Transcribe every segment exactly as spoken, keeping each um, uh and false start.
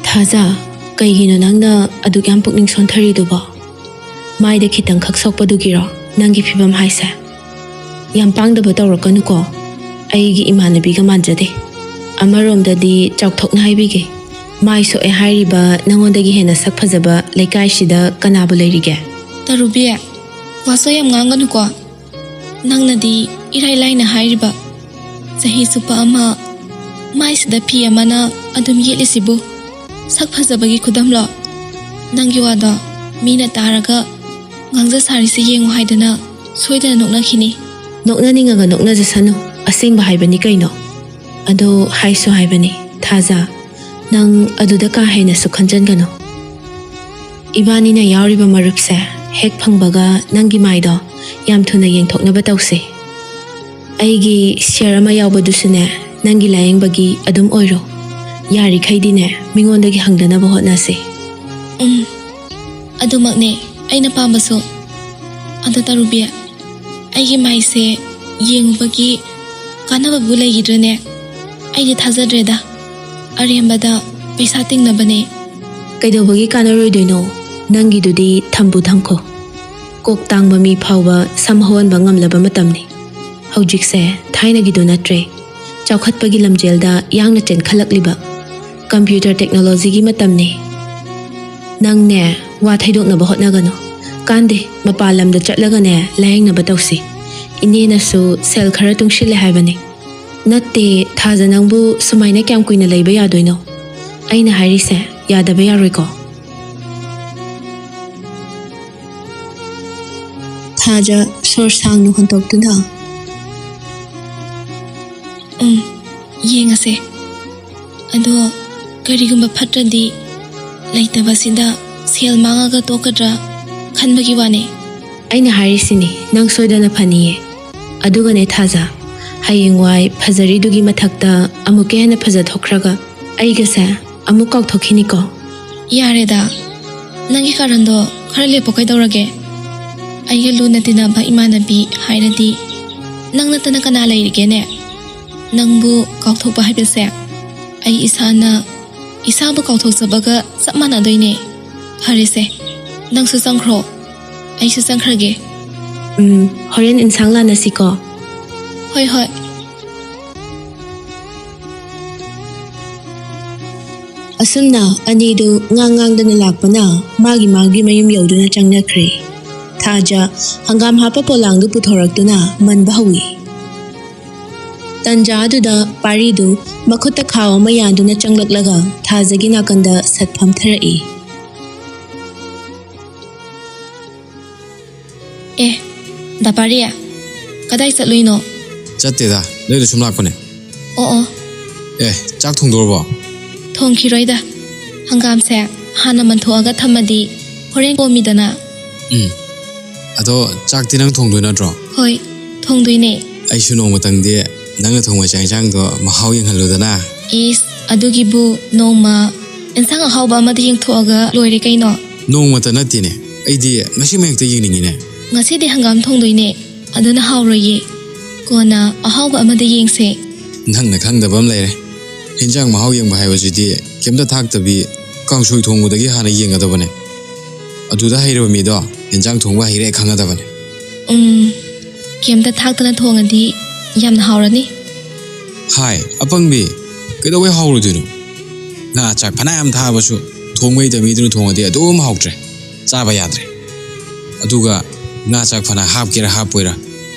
ꯊꯥꯖ, ꯀꯩꯒꯤꯅꯣ ꯅꯪꯅ ꯑꯗꯨꯛ ꯌꯥꯝ ꯄꯨꯛꯅꯤꯡ ꯁꯣꯟꯊꯔꯤꯗꯨꯕꯣ? ꯃꯥꯏꯗ ꯈꯤꯇꯪꯈꯛ ꯁꯣꯛꯄꯗꯨꯒꯤꯔꯣ ꯅꯪꯒꯤ ꯐꯤꯕꯝ ꯍꯥꯏꯁꯦ? ꯌꯥꯝ ꯄꯥꯡꯗꯕ ꯇꯧꯔꯛꯀꯅꯨꯀꯣ꯫ ꯑꯩꯒꯤ ꯏꯃꯥꯟꯅꯕꯤꯒ ꯃꯥꯟꯖꯗꯦ꯫ ꯑꯃꯔꯣꯝꯗꯗꯤ ꯆꯥꯎꯊꯣꯛꯅ ꯍꯥꯏꯕꯤꯒꯦ, ꯃꯥꯏ ꯁꯣꯛꯑꯦ ꯍꯥꯏꯔꯤꯕ ꯅꯪꯉꯣꯟꯗꯒꯤ ꯍꯦꯟꯅ ꯁꯛ ꯐꯖꯕ ꯂꯩꯀꯥꯏꯁꯤꯗ ꯀꯅꯥꯕꯨ ꯂꯩꯔꯤꯒꯦ? ꯇꯔꯨꯕꯤ, ꯋꯥꯁꯨ ꯌꯥꯝ ꯉꯥꯡꯒꯅꯨꯀꯣ꯫ ꯅꯪꯅꯗꯤ ꯏꯔꯥꯏ ꯂꯥꯏꯅ ꯍꯥꯏꯔꯤꯕ, ꯆꯍꯤ ꯆꯨꯞꯄ ꯑꯃ ꯃꯥꯏꯁꯤꯗ ꯐꯤ ꯑꯃꯅ ꯑꯗꯨꯝ ꯌꯦꯠꯂꯤꯁꯤꯕꯨ꯫ ꯁꯛ ꯐꯖꯕꯒꯤ ꯈꯨꯗꯝꯂꯣ? ꯅꯪꯒꯤ ꯋꯥꯗꯣ ꯃꯤꯅ ꯇꯥꯔꯒ ꯉꯥꯡꯖ ꯁꯥꯔꯤꯁꯦ ꯌꯦꯡꯉꯨ ꯍꯥꯏꯗꯅ ꯁꯣꯏꯗꯅ ꯅꯣꯛꯅꯈꯤꯅꯤ꯫ ꯅꯣꯛꯅꯅꯤꯡꯉꯒ ꯅꯣꯛꯅꯖꯁꯅꯨ, ꯑꯁꯦꯡꯕ ꯍꯥꯏꯕꯅꯤ ꯀꯩꯅꯣ꯫ ꯑꯗꯣ ꯍꯥꯏꯁꯨ ꯍꯥꯏꯕꯅꯤ, ꯊꯥꯖ, ꯅꯪ ꯑꯗꯨꯗ ꯀꯥ ꯍꯦꯟꯅꯁꯨ ꯈꯟꯖꯟꯒꯅꯨ꯫ ꯏꯕꯥꯅꯤꯅ ꯌꯥꯎꯔꯤꯕ ꯃꯔꯨꯞꯁꯦ ꯍꯦꯛ ꯐꯪꯕꯒ ꯅꯪꯒꯤ ꯃꯥꯏꯗꯣ ꯌꯥꯝ ꯊꯨꯅ ꯌꯦꯡꯊꯣꯛꯅꯕ ꯇꯧꯁꯤ꯫ ꯑꯩꯒꯤ ꯁꯤꯌꯔ ꯑꯃ ꯌꯥꯎꯕꯗꯨꯁꯨꯅꯦ, ꯅꯪꯒꯤ ꯂꯥꯌꯦꯡꯕꯒꯤ ꯑꯗꯨꯝ ꯑꯣꯏꯔꯣ꯫ ꯌꯥꯔꯤꯈꯩꯗꯤꯅꯦ, ꯃꯤꯉꯣꯟꯗꯒꯤ ꯍꯪꯗꯅꯕ ꯍꯣꯠꯅꯁꯤ꯫ ꯎꯝ, ꯑꯗꯨꯃꯛꯅꯦ ꯑꯩꯅ ꯄꯥꯝꯕꯁꯨ꯫ ꯑꯗꯣ ꯇꯔꯨꯕꯤ, ꯑꯩꯒꯤ ꯃꯥꯏꯁꯦ ꯌꯦꯡꯉꯨꯕꯒꯤ ꯀꯥꯟꯅꯕꯕꯨ ꯂꯩꯈꯤꯗ꯭ꯔꯅꯦ? ꯑꯩꯗꯤ ꯊꯥꯖꯗ꯭ꯔꯦꯗ꯫ ꯑꯔꯦꯝꯕꯗ ꯄꯩꯁꯥ ꯇꯤꯡꯅꯕꯅꯦ꯫ ꯀꯩꯗꯧꯕꯒꯤ ꯀꯥꯟꯅꯔꯣꯏꯗꯣꯏꯅꯣ? ꯅꯪꯒꯤꯗꯨꯗꯤ ꯊꯝꯕꯨ ꯊꯝꯈꯣ꯫ ꯀꯣꯛ ꯇꯥꯡꯕ ꯃꯤ ꯐꯥꯎꯕ ꯁꯝ ꯍꯧꯍꯟꯕ ꯉꯝꯂꯕ ꯃꯇꯝꯅꯤ꯫ ꯍꯧꯖꯤꯛꯁꯦ ꯊꯥꯏꯅꯒꯤꯗꯣ ꯅꯠꯇ꯭ꯔꯦ꯫ ꯆꯥꯎꯈꯠꯄꯒꯤ ꯂꯝꯖꯦꯜꯗ ꯌꯥꯡꯅ ꯆꯦꯟꯈꯠꯂꯛꯂꯤꯕ ꯀꯝꯄ꯭ꯌꯨꯇꯔ ꯇꯦꯛꯅꯣꯂꯣꯖꯤꯒꯤ ꯃꯇꯝꯅꯤ꯫ ꯅꯪꯅꯦ, ꯋꯥ ꯊꯩꯗꯣꯛꯅꯕ ꯍꯣꯠꯅꯒꯅꯨ꯫ ꯀꯥꯟꯗꯦ, ꯃꯄꯥꯟ ꯂꯝꯗ ꯆꯠꯂꯒꯅꯦ, ꯂꯥꯌꯦꯡꯅꯕ ꯇꯧꯁꯤ꯫ ꯏꯅꯦꯅꯁꯨ ꯁꯦꯜ ꯈꯔ ꯇꯨꯡꯁꯤꯜꯂꯦ ꯍꯥꯏꯕꯅꯤ꯫ ꯅꯠꯇꯦ, ꯊꯥꯖ, ꯅꯪꯕꯨ ꯁꯨꯃꯥꯏꯅ ꯀꯌꯥꯝ ꯀꯨꯏꯅ ꯂꯩꯕ ꯌꯥꯗꯣꯏꯅꯣ? ꯑꯩꯅ ꯍꯥꯏꯔꯤꯁꯦ ꯌꯥꯗꯕ ꯌꯥꯔꯣꯏꯀꯣ꯫ ꯊꯥꯖ ꯁꯣꯔ ꯁꯥꯡꯅ ꯍꯣꯟꯗꯣꯛꯇꯨꯅ, "ꯎꯝ, ꯌꯦꯡꯉꯁꯦ꯫ ꯑꯗꯣ ꯀꯔꯤꯒꯨꯝꯕ ꯐꯠꯇ꯭ꯔꯗꯤ ꯂꯩꯇꯕꯁꯤꯗ ꯁꯦꯜ ꯃꯥꯡꯉꯒ ꯇꯣꯛꯀꯗ꯭ꯔꯥ ꯈꯟꯕꯒꯤ ꯋꯥꯅꯦ꯫" ꯑꯩꯅ ꯍꯥꯏꯔꯤꯁꯤꯅꯤ, ꯅꯪ ꯁꯣꯏꯗꯅ ꯐꯅꯤꯌꯦ꯫ ꯑꯗꯨꯒꯅꯦ ꯊꯥꯖ, ꯍꯌꯦꯡꯋꯥꯏ ꯐꯖꯔꯤꯗꯨꯒꯤ ꯃꯊꯛꯇ ꯑꯃꯨꯛꯀ ꯍꯦꯟꯅ ꯐꯖꯊꯣꯛꯈ꯭ꯔꯒ ꯑꯩꯒꯁꯦ ꯑꯃꯨꯛ ꯀꯥꯎꯊꯣꯛꯈꯤꯅꯤꯀꯣ꯫ ꯌꯥꯔꯦꯗ, ꯅꯪꯒꯤ ꯀꯥꯔꯟꯗꯣ ꯈꯔ ꯂꯦꯞꯄꯣ ꯀꯩꯗꯧꯔꯒꯦ? ꯑꯩꯒ ꯂꯨꯅ ꯇꯤꯟꯅꯕ ꯏꯃꯥꯟꯅꯕꯤ ꯍꯥꯏꯔꯗꯤ ꯅꯪ ꯅꯠꯇꯅ ꯀꯅꯥ ꯂꯩꯔꯤꯒꯦꯅꯦ? ꯅꯪꯕꯨ ꯀꯥꯎꯊꯣꯛꯄ ꯍꯥꯏꯕꯁꯦ ꯑꯩ ꯏꯁꯥꯅ ꯏꯁꯥꯕꯨ ꯀꯥꯎꯊꯣꯛꯆꯕꯒ ꯆꯞ ꯃꯥꯟꯅꯗꯣꯏꯅꯦ꯫ ꯐꯔꯦꯁꯦ, ꯅꯪꯁꯨ ꯆꯪꯈ꯭ꯔꯣ, ꯑꯩꯁꯨ ꯆꯪꯈ꯭ꯔꯒꯦ꯫ ꯎꯝ, ꯍꯣꯔꯦꯟ ꯏꯟꯁꯥꯡ ꯂꯥꯟꯅꯁꯤꯀꯣ꯫ ꯍꯣꯏ ꯍꯣꯏ꯫ ꯑꯁꯨꯝꯅ ꯑꯅꯤꯗꯨ ꯉꯥꯡ ꯉꯥꯡꯗꯨꯅ ꯂꯥꯛꯄꯅ ꯃꯥꯒꯤ ꯃꯥꯒꯤ ꯃꯌꯨꯝ ꯌꯧꯗꯨꯅ ꯆꯪꯅꯈ꯭ꯔꯦ꯫ ꯊꯥꯖ ꯍꯪꯒꯥꯝ ꯍꯥꯞꯄ ꯄꯣꯂꯥꯡꯗꯨ ꯄꯨꯊꯣꯔꯛꯇꯨꯅ ꯃꯟꯕ ꯍꯧꯏ꯫ ꯇꯟꯖꯥ ꯑꯗꯨꯗ ꯄꯥꯔꯤꯗꯨ ꯃꯈꯨꯠꯇ ꯈꯥꯎ ꯑꯃ ꯌꯥꯟꯗꯨꯅ ꯆꯪꯂꯛꯂꯒ ꯊꯥꯖꯒꯤ ꯅꯥꯀꯟꯗ ꯁꯠ ꯐꯝꯊꯔꯛꯏ꯫ ꯑꯦ, ꯗꯥ ꯄꯥꯔꯤ, ꯀꯗꯥꯏ ꯆꯠꯂꯨꯏꯅꯣ? ꯆꯠꯇꯦꯗ, ꯅꯣꯏꯗ ꯁꯨꯝ ꯂꯥꯛꯄꯅꯦ꯫ ꯑꯣ ꯑꯣ, ꯑꯦ, ꯆꯥꯛ ꯊꯣꯡꯗꯣꯔꯕꯣ? ꯊꯣꯡꯈꯤꯔꯣꯏꯗ꯫ ꯍꯪꯒꯥꯝꯁꯦ ꯍꯥꯟꯅ ꯃꯟꯊꯣꯛꯑꯒ ꯊꯝꯃꯗꯤ ꯍꯣꯔꯦꯟ ꯄꯣꯝꯃꯤꯗꯅ꯫ ꯎꯝ꯫ ꯑꯗꯣ ꯆꯥꯛꯇꯤ ꯅꯪ ꯊꯣꯡꯗꯣꯏ ꯅꯠꯇ꯭ꯔꯣ? ꯍꯣꯏ, ꯊꯣꯡꯗꯣꯏꯅꯦ꯫ ꯑꯩꯁꯨ ꯅꯣꯡꯃꯇꯪꯗꯤ ꯅꯪꯅ ꯊꯣꯡꯕ ꯆꯥꯛ ꯏꯟꯁꯥꯡꯗꯣ ꯃꯍꯥꯎ ꯌꯦꯡꯍꯜꯂꯨꯗꯅ꯫ ꯏꯁ, ꯑꯗꯨꯒꯤꯕꯨ ꯅꯣꯡꯃ ꯏꯟꯁꯥꯡ ꯑꯍꯥꯎꯕ ꯑꯃꯗ ꯌꯦꯡꯊꯣꯛꯑꯒ ꯂꯣꯏꯔꯦ ꯀꯩꯅꯣ꯫ ꯅꯣꯡꯃꯇ ꯅꯠꯇꯦꯅꯦ, ꯑꯩꯗꯤ ꯉꯁꯤꯃꯛ ꯍꯦꯛꯇ ꯌꯦꯡꯅꯤꯡꯉꯤꯅꯦ꯫ ꯉꯁꯤꯗꯤ ꯍꯪꯒꯥꯝ ꯊꯣꯡꯗꯣꯏꯅꯦ, ꯑꯗꯨꯅ ꯍꯥꯎꯔꯣꯏꯌꯦ꯫ ꯀꯣꯟꯅ ꯑꯍꯥꯎꯕ ꯑꯃꯗ ꯌꯦꯡꯁꯦ꯫ ꯅꯪꯅ ꯈꯪꯗꯕ ꯑꯃ ꯂꯩꯔꯦ꯫ ꯍꯤꯟꯖꯥꯡ ꯃꯍꯥꯎ ꯌꯦꯡꯕ ꯍꯥꯏꯕꯁꯤꯗꯤ ꯀꯩꯝꯇ ꯊꯥꯛꯇꯕꯤ ꯀꯥꯡꯁꯣꯏ ꯊꯣꯡꯕꯗꯒꯤ ꯍꯥꯟꯅ ꯌꯦꯡꯒꯗꯕꯅꯦ꯫ ꯑꯗꯨꯗ ꯍꯩꯔꯕ ꯃꯤꯗꯣ ꯍꯤꯟꯖꯥꯡ ꯊꯣꯡꯕ ꯍꯩꯔꯦ ꯈꯪꯒꯗꯕꯅꯦ꯫ ꯎꯝ, ꯀꯩꯝꯇ ꯊꯥꯛꯇꯅ ꯊꯣꯡꯉꯗꯤ ꯌꯥꯝꯅ ꯍꯥꯎꯔꯅꯤ꯫ ꯍꯥꯏ, ꯑꯄꯪꯕꯤ, ꯀꯩꯗꯧꯕꯩ ꯍꯥꯎꯔꯣꯏꯗꯣꯏꯅꯣ? ꯉꯥ ꯆꯥꯛ ꯐꯅꯌꯥꯝ ꯊꯥꯕꯁꯨ ꯊꯣꯡꯕ ꯍꯩꯇꯕ ꯃꯤꯗꯨꯅ ꯊꯣꯡꯉꯗꯤ ꯑꯗꯨꯝ ꯍꯥꯎꯇ꯭ꯔꯦ, ꯆꯥꯕ ꯌꯥꯗ꯭ꯔꯦ꯫ ꯑꯗꯨꯒ ꯉꯥ ꯆꯥꯛ ꯐꯅ ꯍꯥꯞꯀꯦꯔꯥ ꯍꯥꯞꯄꯣꯏꯔꯥ,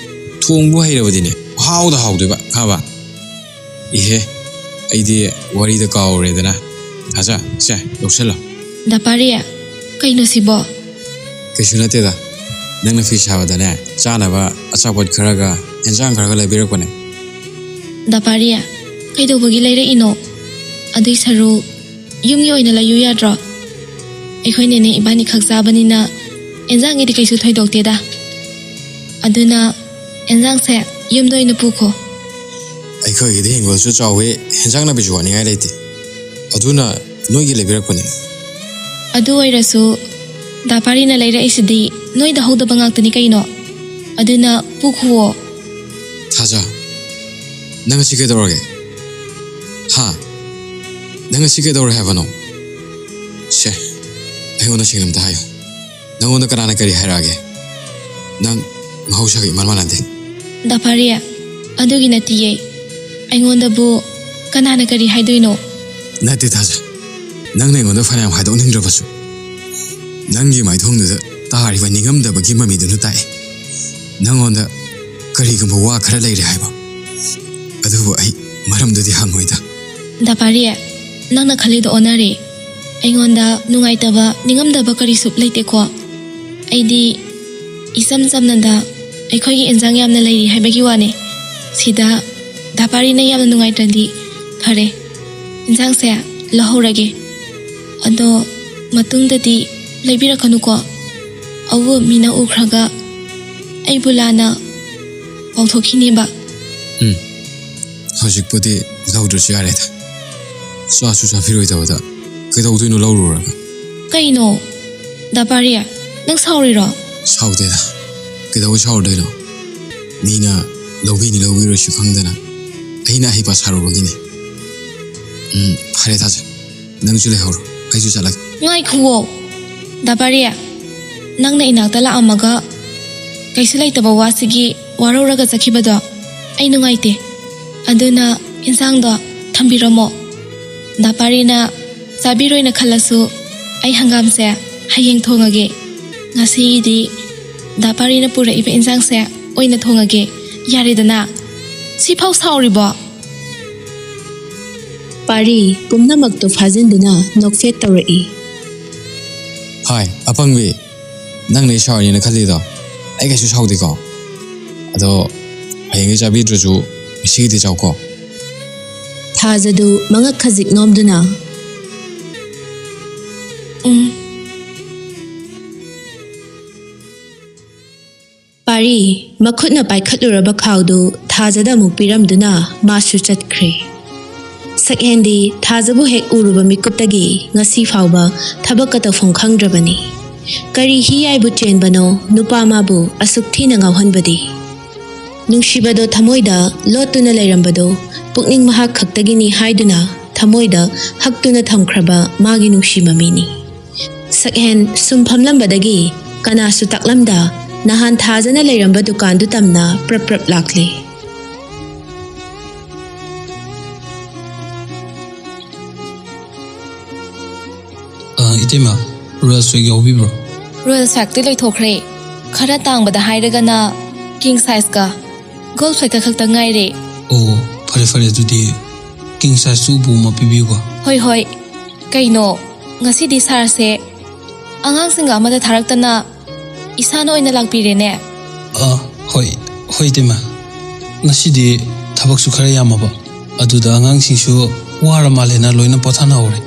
ꯊꯣꯡꯕ ꯍꯩꯔꯕꯗꯤꯅꯦ ꯍꯥꯎꯗ ꯍꯥꯎꯗꯣꯏꯕ, ꯈꯪꯉꯕ? ꯏꯍꯦ, ꯑꯩꯗꯤ ꯋꯥꯔꯤꯗ ꯀꯥꯎꯔꯦꯗꯅ꯫ ꯊꯥꯖ, ꯁꯦ, ꯂꯧꯁꯜꯂꯣ꯫ ꯗꯥ ꯄꯥꯔꯤ, ꯀꯩꯅꯣ ꯁꯤꯕꯣ? ꯀꯩꯁꯨ ꯅꯠꯇꯦꯗ, ꯅꯪꯅ ꯐꯤ ꯁꯥꯕꯗꯅꯦ ꯆꯥꯅꯕ ꯑꯆꯥꯄꯣꯠ ꯈꯔꯒ ꯍꯦꯟꯖꯥꯡ ꯈꯔꯒ ꯂꯩꯕꯤꯔꯛꯄꯅꯦ꯫ ꯗꯥ ꯄꯥꯔꯤ, ꯀꯩꯗꯧꯕꯒꯤ ꯂꯩꯔꯛꯏꯅꯣ? ꯑꯗꯨꯏ ꯁꯔꯨꯛ ꯌꯨꯝꯒꯤ ꯑꯣꯏꯅ ꯂꯩꯌꯨ ꯌꯥꯗ꯭ꯔꯣ? ꯑꯩꯈꯣꯏ ꯅꯦꯅꯦ ꯏꯕꯥꯅꯤ ꯈꯛ ꯆꯥꯕꯅꯤꯅ ꯏꯟꯖꯥꯡꯒꯤꯗꯤ ꯀꯩꯁꯨ ꯊꯣꯏꯗꯣꯛꯇꯦꯗ꯫ ꯑꯗꯨꯅ ꯏꯟꯖꯥꯡꯁꯦ ꯌꯨꯝꯗ ꯑꯣꯏꯅ ꯄꯨꯈꯣ꯫ ꯑꯩꯈꯣꯏꯒꯤꯗꯤ ꯍꯤꯡꯒꯣꯜꯁꯨ ꯆꯥꯎꯋꯤ, ꯍꯦꯟꯖꯥꯡ ꯅꯥꯄꯤꯁꯨ ꯋꯥꯠꯅꯤꯡꯉꯥꯏ ꯂꯩꯇꯦ꯫ ꯑꯗꯨꯅ ꯅꯣꯏꯒꯤ ꯂꯩꯕꯤꯔꯛꯄꯅꯦ꯫ ꯑꯗꯨ ꯑꯣꯏꯔꯁꯨ ꯗꯥ ꯄꯥꯔꯤꯅ ꯂꯩꯔꯛꯏꯁꯤꯗꯤ ꯅꯣꯏꯗ ꯍꯧꯗꯕ ꯉꯥꯛꯇꯅꯤ ꯀꯩꯅꯣ꯫ ꯑꯗꯨꯅ ꯄꯨꯈꯨꯋꯣ꯫ ꯊꯥꯖ, ꯅꯪ ꯉꯁꯤ ꯀꯩꯗꯧꯔꯒꯦ? ꯍꯥ? ꯅꯪ ꯉꯁꯤ ꯀꯩꯗꯧꯔꯦ ꯍꯥꯏꯕꯅꯣ? ꯁꯦ, ꯑꯩꯉꯣꯟꯗ ꯁꯦꯡꯅ ꯑꯝꯇ ꯍꯥꯏꯌꯨ꯫ ꯅꯪꯉꯣꯟꯗ ꯀꯅꯥꯅ ꯀꯔꯤ ꯍꯥꯏꯔꯛꯑꯒꯦ? ꯅꯪ ꯃꯍꯧꯁꯥꯒ ꯏꯃꯥꯟ ꯃꯥꯟꯅꯗꯦ꯫ ꯗꯥꯄꯥꯔꯤ, ꯑꯗꯨꯒꯤ ꯅꯠꯇꯤꯌꯦ꯫ ꯑꯩꯉꯣꯟꯗꯕꯨ ꯀꯅꯥꯅ ꯀꯔꯤ ꯍꯥꯏꯗꯣꯏꯅꯣ? ꯅꯠꯇꯦ ꯊꯥꯖ, ꯅꯪꯅ ꯑꯩꯉꯣꯟꯗ ꯐꯅꯌꯥꯝ ꯍꯥꯏꯗꯣꯛꯅꯤꯡꯗ꯭ꯔꯕꯁꯨ, ꯅꯪꯒꯤ ꯃꯥꯏꯊꯣꯡꯗꯨꯗ ꯇꯥꯔꯤꯕ ꯅꯤꯡꯉꯝꯗꯕꯒꯤ ꯃꯃꯤꯗꯨꯅ ꯇꯥꯛꯏ ꯅꯪꯉꯣꯟꯗ ꯀꯔꯤꯒꯨꯝꯕ ꯋꯥ ꯈꯔ ꯂꯩꯔꯦ ꯍꯥꯏꯕ꯫ ꯑꯗꯨꯕꯨ ꯑꯩ ꯃꯔꯝꯗꯨꯗꯤ ꯍꯪꯉꯣꯏꯗ꯫ ꯗꯥꯄꯥꯔꯤ, ꯅꯪꯅ ꯈꯜꯂꯤꯗꯣ ꯑꯣꯟꯅꯔꯦ꯫ ꯑꯩꯉꯣꯟꯗ ꯅꯨꯡꯉꯥꯏꯇꯕ, ꯅꯤꯡꯉꯝꯗꯕ ꯀꯔꯤꯁꯨ ꯂꯩꯇꯦꯀꯣ꯫ ꯑꯩꯗꯤ ꯏꯆꯝ ꯆꯝꯅꯗ ꯑꯩꯈꯣꯏꯒꯤ ꯏꯟꯖꯥꯡ ꯌꯥꯝꯅ ꯂꯩꯔꯤ ꯍꯥꯏꯕꯒꯤ ꯋꯥꯅꯦ꯫ ꯁꯤꯗ ꯗꯥꯄꯥꯔꯤꯅ ꯌꯥꯝꯅ ꯅꯨꯡꯉꯥꯏꯇ꯭ꯔꯗꯤ ꯐꯔꯦ꯫ ꯏꯟꯖꯥꯡꯁꯦ ꯂꯧꯍꯧꯔꯒꯦ꯫ ꯑꯗꯣ ꯃꯇꯨꯡꯗꯗꯤ ꯂꯩꯕꯤꯔꯛꯀꯅꯨꯀꯣ꯫ ꯑꯎꯕ ꯃꯤꯅ ꯎꯈ꯭ꯔꯒ ꯑꯩꯕꯨ ꯂꯥꯟꯅ ꯄꯥꯎꯊꯣꯛꯈꯤꯅꯦꯕ꯫ ꯎꯝ, ꯍꯧꯖꯤꯛꯄꯨꯗꯤ ꯂꯧꯗ꯭ꯔꯁꯨ ꯌꯥꯔꯦꯗ꯫ ꯆꯥꯁꯨ ꯆꯥꯕꯤꯔꯣꯏꯗꯕꯗ ꯀꯩꯗꯧꯗꯣꯏꯅꯣ ꯂꯧꯔꯨꯔꯒ? ꯀꯩꯅꯣ? ꯗꯥꯄꯥꯔꯤ, ꯅꯪ ꯁꯥꯎꯔꯤꯔꯣ? ꯁꯥꯎꯗꯦꯗ꯫ ꯀꯩꯗꯧꯕꯩ ꯁꯥꯎꯔꯨꯗꯣꯏꯅꯣ? ꯃꯤꯅ ꯂꯧꯕꯤꯅꯤ ꯂꯧꯕꯤꯔꯣꯏꯁꯨ ꯈꯪꯗꯅ ꯑꯩꯅ ꯑꯍꯩꯄꯥ ꯁꯥꯔꯨꯕꯒꯤꯅꯤ꯫ ꯎꯝ, ꯐꯔꯦ ꯊꯥꯖ, ꯅꯪꯁꯨ ꯂꯩꯍꯧꯔꯣ, ꯑꯩꯁꯨ ꯆꯠꯂꯒꯦ꯫ ꯉꯥꯏꯈꯨꯋꯣ, ꯗꯥꯄꯥꯔꯤ, ꯅꯪꯅ ꯏꯅꯥꯛꯇ ꯂꯥꯛꯑꯝꯃꯒ ꯀꯩꯁꯨ ꯂꯩꯇꯕ ꯋꯥꯁꯤꯒꯤ ꯋꯥꯔꯧꯔꯒ ꯆꯠꯈꯤꯕꯗꯣ ꯑꯩ ꯅꯨꯡꯉꯥꯏꯇꯦ꯫ ꯑꯗꯨꯅ ꯏꯟꯁꯥꯡꯗꯣ ꯊꯝꯕꯤꯔꯝꯃꯣ꯫ ꯗꯥꯄꯥꯔꯤꯅ ꯆꯥꯕꯤꯔꯣꯏꯅ ꯈꯜꯂꯁꯨ ꯑꯩ ꯍꯪꯒꯥꯝꯁꯦ ꯍꯌꯦꯡ ꯊꯣꯡꯉꯒꯦ꯫ ꯉꯁꯤꯒꯤꯗꯤ ꯗꯥꯄꯥꯔꯤꯅ ꯄꯨꯔꯛꯏꯕ ꯏꯟꯁꯥꯡꯁꯦ ꯑꯣꯏꯅ ꯊꯣꯡꯉꯒꯦ꯫ ꯌꯥꯔꯦꯗꯅ? ꯁꯤꯐꯥꯎ ꯁꯥꯎꯔꯤꯕꯣ? ꯄꯥꯔꯤ ꯄꯨꯝꯅꯃꯛꯇꯨ ꯐꯥꯖꯤꯟꯗꯨꯅ ꯅꯣꯛꯐꯦꯠ ꯇꯧꯔꯛꯏ꯫ ꯍꯥꯏ, ꯑꯄꯪꯕꯤ, ꯅꯪꯅ ꯑꯩ ꯁꯥꯎꯔꯤꯅꯦꯅ ꯈꯜꯂꯤꯗꯣ? ꯑꯩ ꯀꯩꯁꯨ ꯁꯥꯎꯗꯦꯀꯣ꯫ ꯑꯗꯣ ꯍꯌꯦꯡꯗꯤ ꯆꯥꯕꯤꯗ꯭ꯔꯁꯨ ꯉꯁꯤꯒꯤꯗꯤ ꯆꯥꯎꯀꯣ꯫ ꯊꯥꯖꯗꯨ ꯃꯉꯛ ꯈꯖꯤꯛ ꯅꯣꯝꯗꯨꯅ, ꯎꯝ꯫ ꯄꯥꯔꯤ ꯃꯈꯨꯠꯅ ꯄꯥꯏꯈꯠꯂꯨꯔꯕ ꯈꯥꯎꯗꯨ ꯊꯥꯖꯗ ꯑꯃꯨꯛ ꯄꯤꯔꯝꯗꯨꯅ ꯃꯥꯁꯨ ꯆꯠꯈ꯭ꯔꯦ꯫ ꯁꯛꯍꯦꯟꯗꯤ ꯊꯥꯖꯕꯨ ꯍꯦꯛ ꯎꯔꯨꯕ ꯃꯤꯀꯨꯞꯇꯒꯤ ꯉꯁꯤ ꯐꯥꯎꯕ ꯊꯕꯛꯀ ꯇꯧꯐꯝ ꯈꯪꯗ꯭ꯔꯕꯅꯤ꯫ ꯀꯔꯤ ꯍꯤ ꯌꯥꯏꯕꯨ ꯆꯦꯟꯕꯅꯣ ꯅꯨꯄꯥ ꯃꯥꯕꯨ ꯑꯁꯨꯛ ꯊꯤꯅ ꯉꯥꯎꯍꯟꯕꯗꯤ? ꯅꯨꯡꯁꯤꯕꯗꯣ ꯊꯃꯣꯏꯗ ꯂꯣꯠꯇꯨꯅ ꯂꯩꯔꯝꯕꯗꯣ ꯄꯨꯛꯅꯤꯡ ꯃꯍꯥꯛ ꯈꯛꯇꯒꯤꯅꯤ ꯍꯥꯏꯗꯨꯅ ꯊꯃꯣꯏꯗ ꯍꯛꯇꯨꯅ ꯊꯝꯈ꯭ꯔꯕ ꯃꯥꯒꯤ ꯅꯨꯡꯁꯤ ꯃꯃꯤꯅꯤ꯫ ꯁꯛꯍꯦꯟ ꯁꯨꯝ ꯐꯝꯂꯝꯕꯗꯒꯤ ꯀꯅꯥꯁꯨ ꯇꯥꯛꯂꯝꯗ ꯅꯍꯥꯟ ꯊꯥꯖꯅ ꯂꯩꯔꯝꯕ ꯗꯨꯀꯥꯟꯗꯨ ꯇꯝꯅ ꯄ꯭ꯔꯞ ꯄ꯭ꯔꯞ ꯂꯥꯛꯂꯦ꯫ ꯑ, ꯏꯇꯩꯃ, ꯔꯣꯌꯦꯜ ꯁ꯭ꯋꯦꯛ ꯌꯥꯎꯕꯤꯕ꯭ꯔꯣ? ꯔꯣꯌꯦꯜ ꯁ꯭ꯋꯦꯛꯇꯤ ꯂꯣꯏꯊꯣꯛꯈ꯭ꯔꯦ꯫ ꯈꯔ ꯇꯥꯡꯕꯗ ꯍꯥꯏꯔꯒꯅ ꯀꯤꯡ ꯁꯥꯏꯖꯀ ꯒꯣꯜ ꯁ꯭ꯋꯦꯛꯀ ꯈꯛꯇ ꯉꯥꯏꯔꯦ꯫ ꯑꯣ, ꯐꯔꯦ ꯐꯔꯦ, ꯑꯗꯨꯗꯤ ꯀꯤꯡ ꯁꯥꯏꯖꯇꯨ ꯎꯄꯨ ꯑꯃ ꯄꯤꯕꯤꯌꯨꯀꯣ꯫ ꯍꯣꯏ ꯍꯣꯏ꯫ ꯀꯩꯅꯣ, ꯉꯁꯤꯗꯤ ꯁꯥꯔꯁꯦ ꯑꯉꯥꯡꯁꯤꯡꯒ ꯑꯃꯗ ꯊꯥꯔꯛꯇꯅ ꯏꯁꯥꯅ ꯑꯣꯏꯅ ꯂꯥꯛꯄꯤꯔꯦꯅꯦ꯫ ꯑ, ꯍꯣꯏ, ꯍꯣꯏ ꯏꯇꯩꯃ꯫ ꯉꯁꯤꯗꯤ ꯊꯕꯛꯁꯨ ꯈꯔ ꯌꯥꯝꯃꯕ, ꯑꯗꯨꯗ ꯑꯉꯥꯡꯁꯤꯡꯁꯨ ꯋꯥꯔ ꯃꯥꯜꯂꯦꯅ ꯂꯣꯏꯅ ꯄꯣꯊꯥꯅꯍꯧꯔꯦ꯫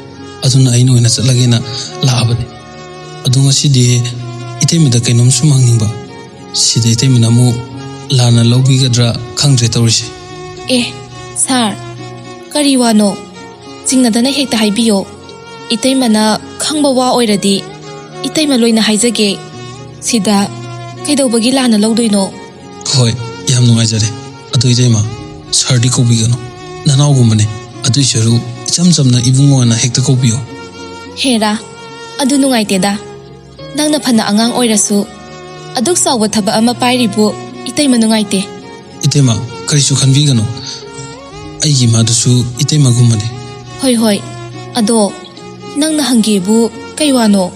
ꯑꯗꯨꯅ ꯑꯩꯅ ꯑꯣꯏꯅ ꯆꯠꯂꯒꯦꯅ ꯂꯥꯛꯑꯕꯅꯦ꯫ ꯑꯗꯣ ꯉꯁꯤꯗꯤ ꯏꯇꯩꯃꯗ ꯀꯩꯅꯣꯝ ꯁꯨꯝ ꯍꯪꯅꯤꯡꯕ꯫ ꯁꯤꯗ ꯏꯇꯩꯃꯅ ꯑꯃꯨꯛ ꯂꯥꯟꯅ ꯂꯧꯕꯤꯒꯗ꯭ꯔꯥ ꯈꯪꯗ꯭ꯔꯦ ꯇꯧꯔꯤꯁꯦ꯫ ꯑꯦ, ꯁꯥꯔ, ꯀꯔꯤ ꯋꯥꯅꯣ? ꯆꯤꯡꯅꯗꯅ ꯍꯦꯛꯇ ꯍꯥꯏꯕꯤꯌꯣ꯫ ꯏꯇꯩꯃꯅ ꯈꯪꯕ ꯋꯥ ꯑꯣꯏꯔꯗꯤ ꯏꯇꯩꯃ ꯂꯣꯏꯅ ꯍꯥꯏꯖꯒꯦ꯫ ꯁꯤꯗ ꯀꯩꯗꯧꯕꯒꯤ ꯂꯥꯟꯅ ꯂꯧꯗꯣꯏꯅꯣ? ꯍꯣꯏ, ꯌꯥꯝ ꯅꯨꯡꯉꯥꯏꯖꯔꯦ꯫ ꯑꯗꯨ ꯏꯇꯩꯃ, ꯁꯥꯔꯗꯤ ꯀꯧꯕꯤꯒꯅꯨ꯫ ꯅꯅꯥꯎꯒꯨꯝꯕꯅꯦ꯫ ꯑꯗꯨꯏ ꯁꯔꯨꯛ ꯏꯆꯝ ꯆꯝꯅ ꯏꯕꯨꯡꯉꯣꯅ ꯍꯦꯛꯇ ꯀꯧꯕꯤꯌꯣ꯫ ꯍꯦꯔꯥ, ꯑꯗꯨ ꯅꯨꯡꯉꯥꯏꯇꯦꯗ꯫ ꯅꯪꯅ ꯐꯅ ꯑꯉꯥꯡ ꯑꯣꯏꯔꯁꯨ ꯑꯗꯨꯛ ꯆꯥꯎꯕ ꯊꯕꯛ ꯑꯃ ꯄꯥꯏꯔꯤꯕꯨ ꯏꯇꯩꯃ ꯅꯨꯡꯉꯥꯏꯇꯦ꯫ ꯏꯇꯩꯃ, ꯀꯔꯤꯁꯨ ꯈꯟꯕꯤꯒꯅꯨ꯫ ꯑꯩꯒꯤ ꯏꯃꯥꯗꯨꯁꯨ ꯏꯇꯩꯃꯒꯨꯝꯕꯅꯦ꯫ ꯍꯣꯏ ꯍꯣꯏ꯫ ꯑꯗꯣ ꯅꯪꯅ ꯍꯪꯒꯦꯕꯨ ꯀꯩ ꯋꯥꯅꯣ?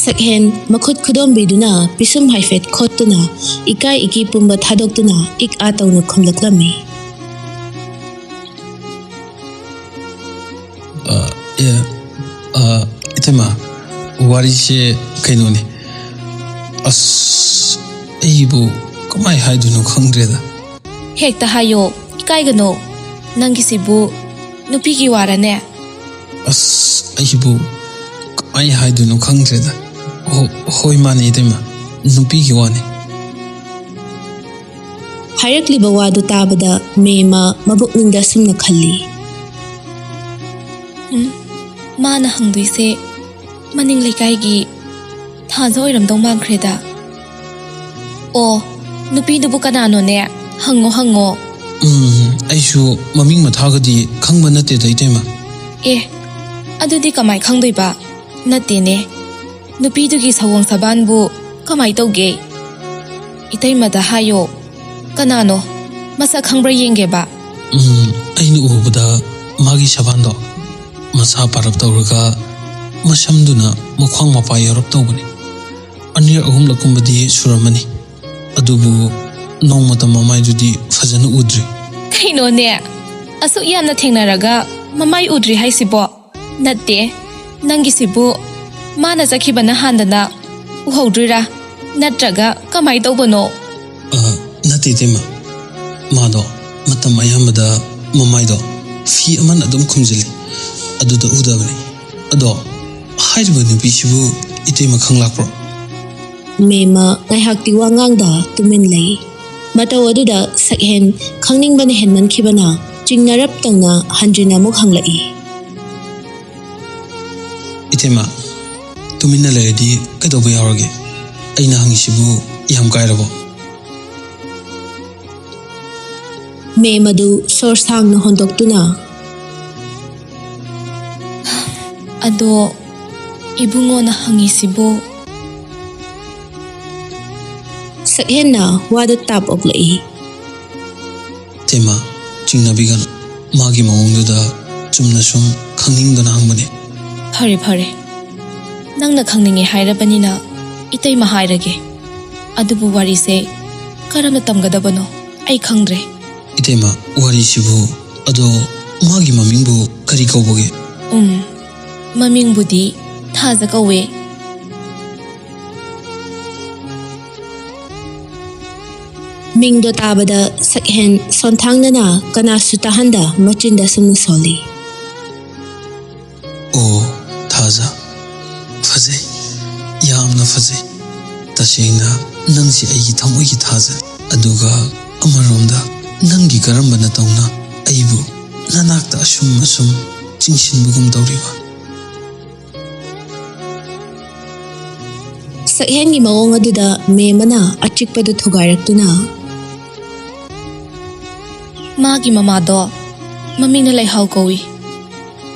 ꯁꯛꯍꯦꯟ ꯃꯈꯨꯠ ꯈꯨꯗꯣꯝꯕꯤꯗꯨꯅ ꯄꯤꯁꯨꯝ ꯍꯥꯏꯐꯦꯠ ꯈꯣꯠꯇꯨꯅ ꯏꯀꯥꯏ ꯏꯀꯤ ꯄꯨꯝꯕ ꯊꯥꯗꯣꯛꯇꯨꯅ ꯏꯛ ꯑꯥ ꯇꯧꯅ ꯈꯨꯝꯂꯛꯂꯝꯃꯤ꯫ ꯑ, ꯑꯦ, ꯑ, ꯏꯇꯩꯃ, ꯋꯥꯔꯤꯁꯦ ꯀꯩꯅꯣꯅꯦ꯫ ꯑꯁ, ꯑꯩꯕꯨ ꯀꯃꯥꯏ ꯍꯥꯏꯗꯣꯏꯅꯣ ꯈꯪꯗ꯭ꯔꯦꯗ꯫ ꯍꯦꯛꯇ ꯍꯥꯏꯌꯣ, ꯏꯀꯥꯏꯒꯅꯣ꯫ ꯅꯪꯒꯤꯁꯤꯕꯨ ꯅꯨꯄꯤꯒꯤ ꯋꯥꯔꯅꯦ? ꯑꯁ, ꯑꯩꯕꯨ ꯀꯃꯥꯏ ꯍꯥꯏꯗꯣꯏꯅꯣ ꯈꯪꯗ꯭ꯔꯦꯗ꯫ ꯍꯣ-, ꯍꯣꯏ, ꯃꯥꯅꯦ ꯏꯇꯩꯃ, ꯅꯨꯄꯤꯒꯤ ꯋꯥꯅꯦ꯫ ꯍꯥꯏꯔꯛꯂꯤꯕ ꯋꯥꯗꯨ ꯇꯥꯕꯗ ꯃꯦꯃ ꯃꯕꯨꯛꯅꯤꯡꯗ ꯑꯁꯨꯝꯅ ꯈꯜꯂꯤ꯫ ꯎꯝ, ꯃꯥꯅ ꯍꯪꯗꯣꯏꯁꯦ ꯃꯅꯤꯡ ꯂꯩꯀꯥꯏꯒꯤ ꯊꯥꯖ ꯑꯣꯏꯔꯝꯗꯧ ꯃꯥꯟꯈ꯭ꯔꯦꯗ꯫ ꯑꯣ, ꯅꯨꯄꯤꯗꯨꯕꯨ ꯀꯅꯥꯅꯣꯅꯦ? ꯍꯪꯉꯣ, ꯍꯪꯉꯣ꯫ ꯎꯝ, ꯑꯩꯁꯨ ꯃꯃꯤꯡ ꯃꯊꯥꯒꯗꯤ ꯈꯪꯕ ꯅꯠꯇꯦꯗ, ꯏꯇꯩꯃ꯫ ꯑꯦ, ꯑꯗꯨꯗꯤ ꯀꯃꯥꯏ ꯈꯪꯗꯣꯏꯕ? ꯅꯠꯇꯦꯅꯦ, ꯅꯨꯄꯤꯗꯨꯒꯤ ꯁꯑꯣꯡ ꯁꯕꯥꯟꯕꯨ ꯀꯃꯥꯏ ꯇꯧꯒꯦ? ꯏꯇꯩꯃꯗ ꯍꯥꯏꯌꯣ꯫ ꯀꯅꯥꯅꯣ? ꯃꯁꯛ ꯈꯪꯕ꯭ꯔꯥ ꯌꯦꯡꯒꯦꯕ꯫ ꯎꯝ, ꯑꯩꯅ ꯎꯕꯗ ꯃꯥꯒꯤ ꯁꯕꯥꯟꯗꯣ ꯃꯁꯥ ꯄꯥꯔꯞ ꯇꯧꯔꯒ ꯃꯁꯝꯗꯨꯅ ꯃꯈ꯭ꯋꯥꯡ ꯃꯄꯥ ꯌꯧꯔꯞ ꯇꯧꯕꯅꯤ꯫ ꯑꯅꯤꯔꯛ ꯑꯍꯨꯝꯂꯛꯀꯨꯝꯕꯗꯤ ꯁꯨꯔꯝꯃꯅꯤ, ꯑꯗꯨꯕꯨ ꯅꯣꯡꯃꯇ ꯃꯃꯥꯏꯗꯨꯗꯤ ꯐꯖꯅ ꯎꯗ꯭ꯔꯤ꯫ ꯀꯩꯅꯣꯅꯦ, ꯑꯁꯨꯛ ꯌꯥꯝꯅ ꯊꯦꯡꯅꯔꯒ ꯃꯃꯥꯏ ꯎꯗ꯭ꯔꯤ ꯍꯥꯏꯁꯤꯕꯣ? ꯅꯠꯇꯦ, ꯅꯪꯒꯤꯁꯤꯕꯨ ꯃꯥꯅ ꯆꯠꯈꯤꯕꯅ ꯍꯥꯟꯗꯅ ꯎꯍꯧꯗ꯭ꯔꯤꯔꯥ? ꯅꯠꯇ꯭ꯔꯒ ꯀꯃꯥꯏ ꯇꯧꯕꯅꯣ? ꯑ, ꯅꯠꯇꯦ, ꯏꯇꯩꯃ꯫ ꯃꯥꯗꯣ ꯃꯇꯝ ꯑꯌꯥꯝꯕꯗ ꯃꯃꯥꯏꯗꯣ ꯐꯤ ꯑꯃꯅ ꯑꯗꯨꯝ ꯈꯨꯝꯖꯤꯜꯂꯤ, ꯑꯗꯨꯗ ꯎꯗꯕꯅꯤ꯫ ꯑꯗꯣ ꯍꯥꯏꯔꯤꯕ ꯅꯨꯄꯤꯁꯤꯕꯨ ꯏꯇꯩꯃ ꯈꯪꯂꯥꯛꯄ꯭ꯔꯣ? ꯃꯦꯝꯃ ꯉꯥꯏꯍꯥꯛꯇꯤ ꯋꯥ ꯉꯥꯡꯗ ꯇꯨꯃꯤꯟ ꯂꯩ꯫ ꯃꯇꯧ ꯑꯗꯨꯗ ꯁꯛꯍꯦꯟ ꯈꯪꯅꯤꯡꯕꯅ ꯍꯦꯟꯃꯟꯈꯤꯕꯅ ꯆꯤꯡꯅꯔꯞ ꯇꯧꯅ ꯍꯟꯖꯤꯟꯅ ꯑꯃꯨꯛ ꯍꯪꯂꯛꯏ꯫ ꯏꯇꯩꯃ, ꯇꯨꯃꯤꯟꯅ ꯂꯩꯔꯗꯤ ꯀꯩꯗꯧꯕ ꯌꯥꯎꯔꯒꯦ? ꯑꯩꯅ ꯍꯪꯉꯤꯁꯤꯕꯨ ꯌꯥꯝ ꯀꯥꯏꯔꯕꯣ? ꯃꯦꯝ ꯑꯗꯨ ꯁꯣꯔ ꯁꯥꯡꯅ ꯍꯣꯟꯗꯣꯛꯇꯨꯅ, "ꯑꯗꯣ ꯏꯕꯨꯡꯉꯣꯅ ꯍꯪꯉꯤꯁꯤꯕꯨ?" ꯁꯛꯍꯦꯟꯅ ꯋꯥꯗ ꯇꯥꯞ ꯑꯣꯛꯂꯛꯏ꯫ ꯏꯇꯩꯃ, ꯆꯤꯡꯅꯕꯤꯒꯅꯨ꯫ ꯃꯥꯒꯤ ꯃꯑꯣꯡꯗꯨꯗ ꯆꯨꯝꯅ ꯁꯨꯝ ꯈꯪꯅꯤꯡꯗꯅ ꯍꯪꯕꯅꯦ꯫ ꯐꯔꯦ, ꯐꯔꯦ꯫ ꯅꯪꯅ ꯈꯪꯅꯤꯡꯉꯦ ꯍꯥꯏꯔꯕꯅꯤꯅ ꯏꯇꯩꯃ ꯍꯥꯏꯔꯒꯦ꯫ ꯑꯗꯨꯕꯨ ꯋꯥꯔꯤꯁꯦ ꯀꯔꯝꯅ ꯇꯝꯒꯗꯕꯅꯣ ꯑꯩ ꯈꯪꯗ꯭ꯔꯦ꯫ ꯏꯇꯩꯃ, ꯋꯥꯔꯤꯁꯤꯕꯨ, ꯑꯗꯣ ꯃꯥꯒꯤ ꯃꯃꯤꯡꯕꯨ ꯀꯔꯤ ꯀꯧꯕꯒꯦ? ꯎꯝ, ꯃꯃꯤꯡꯕꯨꯗꯤ ꯊꯥꯖ ꯀꯧꯋꯦ꯫ ꯃꯤꯡꯗꯣ ꯇꯥꯕꯗ ꯁꯛꯍꯦꯟ ꯁꯣꯟꯊꯥꯡꯅꯅ ꯀꯅꯥꯁꯨ ꯇꯥꯍꯟꯗ ꯃꯆꯤꯟꯗ ꯁꯨꯝꯅ ꯁꯣꯜꯂꯤ꯫ ꯑꯣ, ꯊꯥꯖ꯫ ꯐꯖꯩ꯫ ꯌꯥꯝꯅ ꯐꯖꯩ꯫ ꯇꯁꯦꯡꯅ ꯅꯪꯁꯤ ꯑꯩꯒꯤ ꯊꯃꯣꯏꯒꯤ ꯊꯥꯖꯅꯤ꯫ ꯑꯗꯨꯒ ꯑꯃꯔꯣꯝꯗ ꯅꯪꯒꯤ ꯀꯔꯝꯕ ꯅꯇꯧꯅ ꯑꯩꯕꯨ ꯅꯅꯥꯛꯇ ꯑꯁꯨꯝ ꯑꯁꯨꯝ ꯆꯤꯡꯁꯤꯟꯕꯒꯨꯝ ꯇꯧꯔꯤꯕ? ꯁꯛꯍꯦꯟꯒꯤ ꯃꯑꯣꯡ ꯑꯗꯨꯗ ꯃꯦꯝꯃꯅ ꯑꯆꯤꯛꯄꯗꯨ ꯊꯨꯒꯥꯏꯔꯛꯇꯨꯅ, ꯃꯥꯒꯤ ꯃꯃꯥꯗꯣ ꯃꯃꯤꯡꯅ ꯂꯩꯍꯥꯎ ꯀꯧꯏ꯫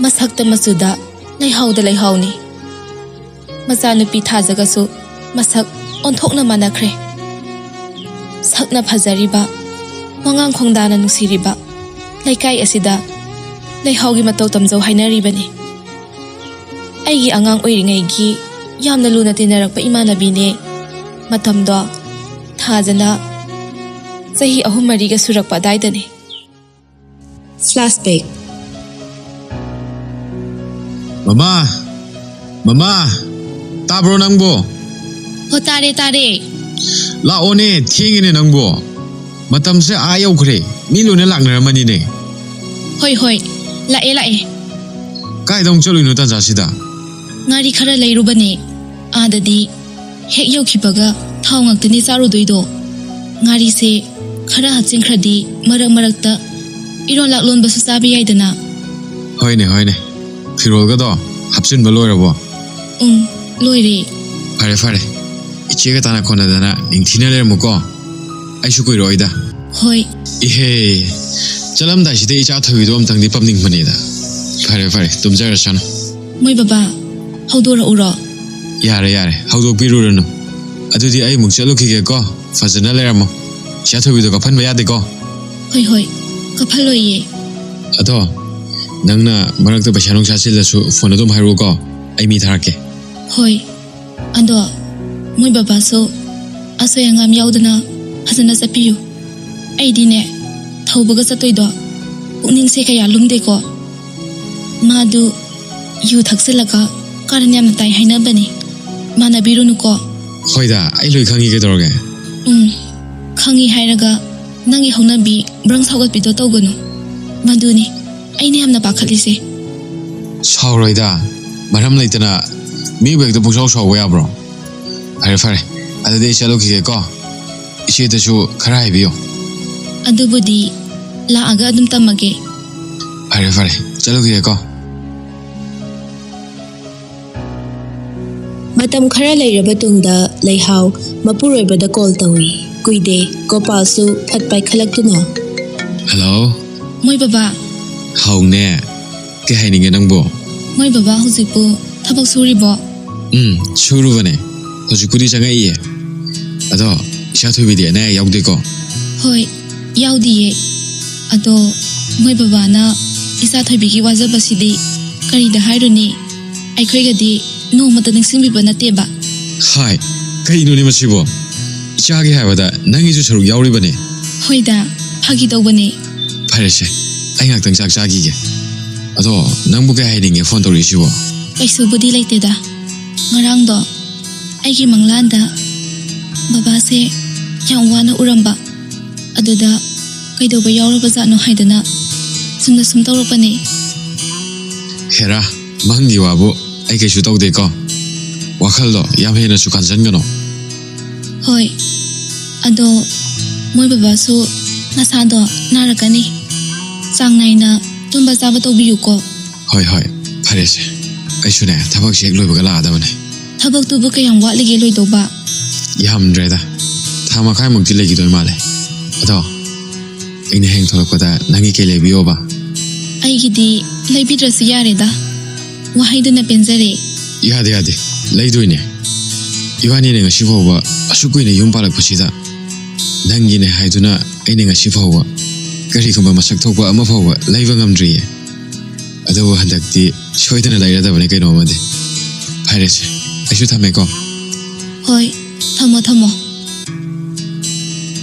ꯃꯁꯛꯇ ꯃꯆꯨꯗ ꯂꯩꯍꯥꯎꯗ ꯂꯩꯍꯥꯎꯅꯤ꯫ ꯃꯆꯥꯅꯨꯄꯤ ꯊꯥꯖꯒꯁꯨ ꯃꯁꯛ ꯑꯣꯟꯊꯣꯛꯅ ꯃꯥꯟꯅꯈ꯭ꯔꯦ꯫ ꯁꯛꯅ ꯐꯖꯔꯤꯕ, ꯋꯥꯉꯥꯡ ꯈꯣꯡꯗꯥꯅ ꯅꯨꯡꯁꯤꯔꯤꯕ ꯂꯩꯀꯥꯏ ꯑꯁꯤꯗ ꯂꯩꯍꯥꯎꯒꯤ ꯃꯇꯧ ꯇꯝꯖꯧ ꯍꯥꯏꯅꯔꯤꯕꯅꯤ꯫ ꯑꯩꯒꯤ ꯑꯉꯥꯡ ꯑꯣꯏꯔꯤꯉꯩꯒꯤ ꯌꯥꯝꯅ ꯂꯨꯅ ꯇꯤꯟꯅꯔꯛꯄ ꯏꯃꯥꯟꯅꯕꯤꯅꯦ꯫ ꯃꯇꯝꯗꯣ ꯊꯥꯖꯅ ꯆꯍꯤ ꯑꯍꯨꯝ ꯃꯔꯤꯒ ꯁꯨꯔꯛꯄ ꯑꯗꯥꯏꯗꯅꯦ꯫ Flashback. ꯃꯃꯥ! ꯃꯃꯥ! ꯇꯥꯕ꯭ꯔꯣ ꯅꯪꯕꯣ? ꯍꯣ, ꯇꯥꯔꯦ, ꯇꯥꯔꯦ꯫ ꯂꯥꯛꯑꯣꯅꯦ, ꯊꯦꯡꯉꯦꯅꯦ ꯅꯪꯕꯣ꯫ ꯃꯇꯝꯁꯦ ꯑꯥ ꯌꯧꯈ꯭ꯔꯦ꯫ ꯃꯤ ꯂꯣꯏꯅ ꯂꯥꯛꯅꯔꯝꯃꯅꯤꯅꯦ꯫ ꯍꯣꯏ, ꯍꯣꯏ꯫ ꯂꯥꯛꯑꯦ, ꯂꯥꯛꯑꯦ꯫ ꯀꯥꯏꯗ ꯑꯃꯨꯛ ꯆꯠꯂꯨꯏꯅꯣ ꯇꯥꯟꯖꯥꯁꯤꯗ? ꯉꯥꯔꯤ ꯈꯔ ꯂꯩꯔꯨꯕꯅꯦ꯫ ꯑꯥꯗꯗꯤ ꯍꯦꯛ ꯌꯧꯈꯤꯕꯒ ꯊꯥꯎ ꯉꯥꯛꯇꯅꯦ ꯆꯥꯔꯨꯗꯣꯏꯗꯣ꯫ ꯉꯥꯔꯤꯁꯦ ꯈꯔ ꯍꯥꯞꯆꯤꯟꯈ꯭ꯔꯗꯤ ꯃꯔꯛ ꯃꯔꯛꯇ ꯏꯔꯣꯟ ꯂꯥꯛꯂꯣꯟꯕꯁꯨ ꯆꯥꯕ ꯌꯥꯏꯗꯅ꯫ ꯍꯣꯏꯅꯦ, ꯍꯣꯏꯅꯦ꯫ ꯐꯤꯔꯣꯜꯒꯗꯣ ꯍꯥꯞꯆꯤꯟꯕ ꯂꯣꯏꯔꯕꯣ? ꯎꯝ, ꯂꯣꯏꯔꯦ꯫ ꯐꯔꯦ, ꯐꯔꯦ꯫ ꯏꯆꯦꯒ ꯇꯥꯟꯅ ꯈꯣꯠꯅꯗꯅ ꯅꯤꯡꯊꯤꯅ ꯂꯩꯔꯝꯃꯨꯀꯣ꯫ ꯑꯩꯁꯨ ꯀꯨꯏꯔꯛꯑꯣꯏꯗ꯫ ꯍꯣꯏ꯫ ꯏꯍꯦ, ꯆꯠꯂꯝꯗꯥꯏꯁꯤꯗ ꯏꯆꯥ ꯊꯣꯏꯕꯤꯗꯣ ꯑꯝꯇꯪꯗꯤ ꯄꯝꯅꯤꯡꯕꯅꯦꯗ꯫ ꯐꯔꯦ, ꯐꯔꯦ, ꯇꯨꯝꯖꯔꯁꯅꯨ꯫ ꯃꯣꯏ ꯕꯕꯥ, ꯍꯧꯗꯣꯔꯛꯎꯔꯣ? ꯌꯥꯔꯦ, ꯌꯥꯔꯦ, ꯍꯧꯗꯣꯛꯄꯤꯔꯨꯔꯅꯨ꯫ ꯑꯗꯨꯗꯤ ꯑꯩ ꯑꯃꯨꯛ ꯆꯠꯂꯨꯈꯤꯒꯦꯀꯣ꯫ ꯐꯖꯅ ꯂꯩꯔꯝꯃꯣ꯫ ꯏꯆꯥ ꯊꯣꯏꯕꯤꯗꯣ ꯀꯥꯞꯍꯟꯕ ꯌꯥꯗꯦꯀꯣ꯫ ꯍꯣꯏ, ꯍꯣꯏ, ꯀꯥꯞꯍꯜꯂꯣꯏꯌꯦ꯫ ꯑꯗꯣ, ꯅꯪꯅ ꯃꯔꯛꯇ ꯄꯩꯁꯥ ꯅꯨꯡꯁꯥ ꯆꯤꯜꯂꯁꯨ ꯐꯣꯟ ꯑꯗꯨꯝ ꯍꯥꯏꯔꯛꯎꯀꯣ꯫ ꯑꯩ ꯃꯤ ꯊꯥꯔꯛꯀꯦ꯫ ꯍꯣꯏ꯫ ꯑꯗꯣ ꯃꯣꯏ ꯕꯕꯥꯁꯨ ꯑꯁꯣꯏ ꯑꯉꯥꯝ ꯌꯥꯎꯗꯅ ꯐꯖꯅ ꯆꯠꯄꯤꯌꯨ꯫ ꯑꯩꯗꯤꯅꯦ, ꯊꯧꯕꯒ ꯆꯠꯇꯣꯏꯗꯣ ꯄꯨꯛꯅꯤꯡꯁꯦ ꯀꯌꯥ ꯂꯨꯝꯗꯦꯀꯣ꯫ ꯃꯥꯗꯨ ꯌꯨ ꯊꯛꯆꯤꯜꯂꯒ ꯀꯥꯔꯟ ꯌꯥꯝꯅ ꯇꯥꯏ ꯍꯥꯏꯅꯕꯅꯤ꯫ ꯃꯥꯟꯅꯕꯤꯔꯨꯅꯨꯀꯣ꯫ ꯍꯣꯏꯗ, ꯑꯩ ꯂꯣꯏ ꯈꯪꯉꯤ, ꯀꯩꯗꯧꯔꯒꯦ? ꯎꯝ, ꯈꯪꯉꯤ ꯍꯥꯏꯔꯒ ꯅꯪꯒꯤ ꯍꯧꯅꯕꯤ ꯕ꯭ꯔꯪ ꯁꯥꯎꯒꯠꯄꯤꯗꯣ ꯇꯧꯒꯅꯨ꯫ ꯃꯗꯨꯅꯤ ꯑꯩꯅ ꯌꯥꯝꯅ ꯄꯥꯈꯠꯂꯤꯁꯦ꯫ ꯁꯥꯎꯔꯣꯏꯗ, ꯃꯔꯝ ꯂꯩꯇꯅ ꯃꯤꯕꯨ ꯍꯦꯛꯇ ꯄꯨꯡꯁꯥꯎ ꯁꯥꯎꯕ ꯌꯥꯕ꯭ꯔꯣ? ꯐꯔꯦ, ꯐꯔꯦ, ꯑꯗꯨꯗꯤ ꯑꯩ ꯆꯠꯂꯨꯈꯤꯒꯦꯀꯣ꯫ ꯏꯆꯦꯗꯁꯨ ꯈꯔ ꯍꯥꯏꯕꯤꯌꯨ꯫ ꯑꯗꯨꯕꯨꯗꯤ ꯂꯥꯛꯑꯒ ꯑꯗꯨꯝ ꯇꯝꯃꯒꯦ꯫ ꯐꯔꯦ, ꯐꯔꯦ, ꯆꯠꯂꯨꯈꯤꯒꯦꯀꯣ꯫ ꯃꯇꯝ ꯈꯔ ꯂꯩꯔꯕ ꯇꯨꯡꯗ ꯂꯩꯍꯥꯎ ꯃꯄꯨꯔꯣꯏꯕꯗ ꯀꯣꯜ ꯇꯧꯏ꯫ ꯀꯨꯏꯗꯦ, ꯒꯣꯄꯥꯜꯁꯨ ꯐꯠ ꯄꯥꯏꯈꯠꯂꯛꯇꯨꯅ, ꯍꯜꯂꯣ꯫ ꯃꯣꯏ ꯕꯕꯥ꯫ ꯍꯥꯎꯅꯦ꯫ ꯀꯩ ꯍꯥꯏꯅꯤꯡꯉꯦ ꯅꯪꯕꯣ? ꯃꯣꯏ ꯕꯕꯥ ꯍꯧꯖꯤꯛꯄꯨ ꯊꯕꯛ ꯁꯨꯔꯤꯕꯣ? ꯎꯝ, ꯁꯨꯔꯨꯕꯅꯦ꯫ ꯍꯧꯖꯤꯛꯄꯨꯗꯤ ꯆꯪꯉꯛꯏꯌꯦ꯫ ꯑꯗꯣ, ꯏꯆꯥ ꯊꯣꯏꯕꯤꯗꯤ ꯑꯅꯥ ꯑꯌꯦꯛ ꯌꯥꯎꯗꯦꯀꯣ? ꯍꯣꯏ, ꯌꯥꯎꯗꯤꯌꯦ꯫ ꯑꯗꯣ, ꯃꯣꯏ ꯕꯕꯥꯅ ꯏꯆꯥ ꯊꯣꯏꯕꯤꯒꯤ ꯋꯥꯖꯕꯁꯤꯗꯤ ꯀꯔꯤꯗ ꯍꯥꯏꯔꯨꯅꯤ? ꯑꯩꯈꯣꯏꯒꯗꯤ ꯅꯣꯡꯃꯇ ꯅꯤꯡꯁꯤꯡꯕꯤꯕ ꯅꯠꯇꯦꯕ꯫ ꯍꯥꯏ, ꯀꯩꯅꯣꯅꯦ ꯃꯁꯤꯕꯣ? ꯏꯆꯥꯒꯤ ꯍꯥꯏꯕꯗ ꯅꯪꯒꯤꯁꯨ ꯁꯔꯨꯛ ꯌꯥꯎꯔꯤꯕꯅꯦ꯫ ꯍꯣꯏꯗ, ꯐꯥꯒꯤ ꯇꯧꯕꯅꯦ꯫ ꯐꯔꯦꯁꯦ, ꯑꯩ ꯉꯥꯛꯇꯪ ꯆꯥꯛ ꯆꯥꯈꯤꯒꯦ꯫ ꯑꯗꯣ, ꯅꯪꯕꯨ ꯀꯩ ꯍꯥꯏꯅꯤꯡꯉꯦ ꯐꯣꯟ ꯇꯧꯔꯛꯏꯁꯤꯕꯣ? ꯀꯩꯁꯨꯕꯨꯗꯤ ꯂꯩꯇꯦꯗ꯫ ꯉꯔꯥꯡꯗꯣ ꯑꯩꯒꯤ ꯃꯪꯂꯥꯟꯗ ꯕꯕꯥꯁꯦ ꯌꯥꯝ ꯋꯥꯅ ꯎꯔꯝꯕ꯫ ꯑꯗꯨꯗ ꯀꯩꯗꯧꯕ ꯌꯥꯎꯔꯕꯖꯥꯠꯅꯣ ꯍꯥꯏꯗꯅ ꯆꯨꯝꯅ ꯁꯨꯝ ꯇꯧꯔꯛꯄꯅꯦ꯫ ꯍꯦꯔꯥ, ꯃꯪꯒꯤ ꯋꯥꯕꯨ ꯑꯩ ꯀꯩꯁꯨ ꯇꯧꯗꯦꯀꯣ꯫ ꯋꯥꯈꯜꯗꯣ ꯌꯥꯝ ꯍꯦꯟꯅꯁꯨ ꯈꯟꯖꯟꯒꯅꯣ꯫ ꯍꯣꯏ, ꯑꯗꯣ ꯃꯣꯏ ꯕꯕꯥꯁꯨ ꯃꯁꯥꯗꯣ ꯅꯥꯔꯛꯀꯅꯤ꯫ ꯆꯥꯡ ꯅꯥꯏꯅ ꯇꯨꯝꯕ ꯆꯥꯕ ꯇꯧꯕꯤꯌꯨꯀꯣ꯫ ꯍꯣꯏ, ꯍꯣꯏ, ꯐꯔꯦꯁꯦ꯫ ꯑꯩꯁꯨꯅꯦ, ꯊꯕꯛꯁꯦ ꯍꯦꯛ ꯂꯣꯏꯕꯒ ꯂꯥꯛꯑꯗꯕꯅꯦ꯫ ꯊꯕꯛꯇꯨꯕꯨ ꯀꯌꯥꯝ ꯋꯥꯠꯂꯤꯒꯦ ꯂꯣꯏꯗꯧꯕ? ꯌꯥꯝꯗ꯭ꯔꯦꯗ, ꯊꯥ ꯃꯈꯥꯏꯃꯨꯛꯇꯤ ꯂꯩꯈꯤꯗꯣꯏ ꯃꯥꯜꯂꯦ꯫ ꯑꯗꯣ, ꯑꯩꯅ ꯍꯌꯦꯡ ꯊꯣꯛꯂꯛꯄꯗ ꯅꯪꯒꯤ ꯀꯩ ꯂꯩꯕꯤꯌꯣꯕ? ꯑꯩꯒꯤꯗꯤ ꯂꯩꯕꯤꯗ꯭ꯔꯁꯨ ꯌꯥꯔꯦꯗ꯫ ꯋꯥꯍꯩꯗꯨꯅ ꯄꯦꯟꯖꯔꯦ꯫ ꯌꯥꯗꯦ, ꯌꯥꯗꯦ, ꯂꯩꯗꯣꯏꯅꯦ꯫ ꯏꯕꯥꯅꯤꯅ ꯉꯁꯤ ꯐꯥꯎꯕ ꯑꯁꯨꯛ ꯀꯨꯏꯅ ꯌꯨꯝ ꯄꯥꯜꯂꯛꯄꯁꯤꯗ, ꯅꯪꯒꯤꯅꯦ ꯍꯥꯏꯗꯨꯅ ꯑꯩꯅ ꯉꯁꯤ ꯐꯥꯎꯕ ꯀꯔꯤꯒꯨꯝꯕ ꯃꯁꯛ ꯊꯣꯛꯄ ꯑꯃ ꯐꯥꯎꯕ ꯂꯩꯕ ꯉꯝꯗ꯭ꯔꯤꯌꯦ꯫ ꯑꯗꯨꯕꯨ ꯍꯟꯗꯛꯇꯤ ꯁꯣꯏꯗꯅ ꯂꯩꯔꯗꯕꯅꯤ ꯀꯩꯅꯣꯝꯃꯗꯤ꯫ ꯐꯔꯦꯁꯦ, ꯑꯩꯁꯨ ꯊꯝꯃꯦꯀꯣ꯫ ꯍꯣꯏ, ꯊꯝꯃꯣ, ꯊꯝꯃꯣ꯫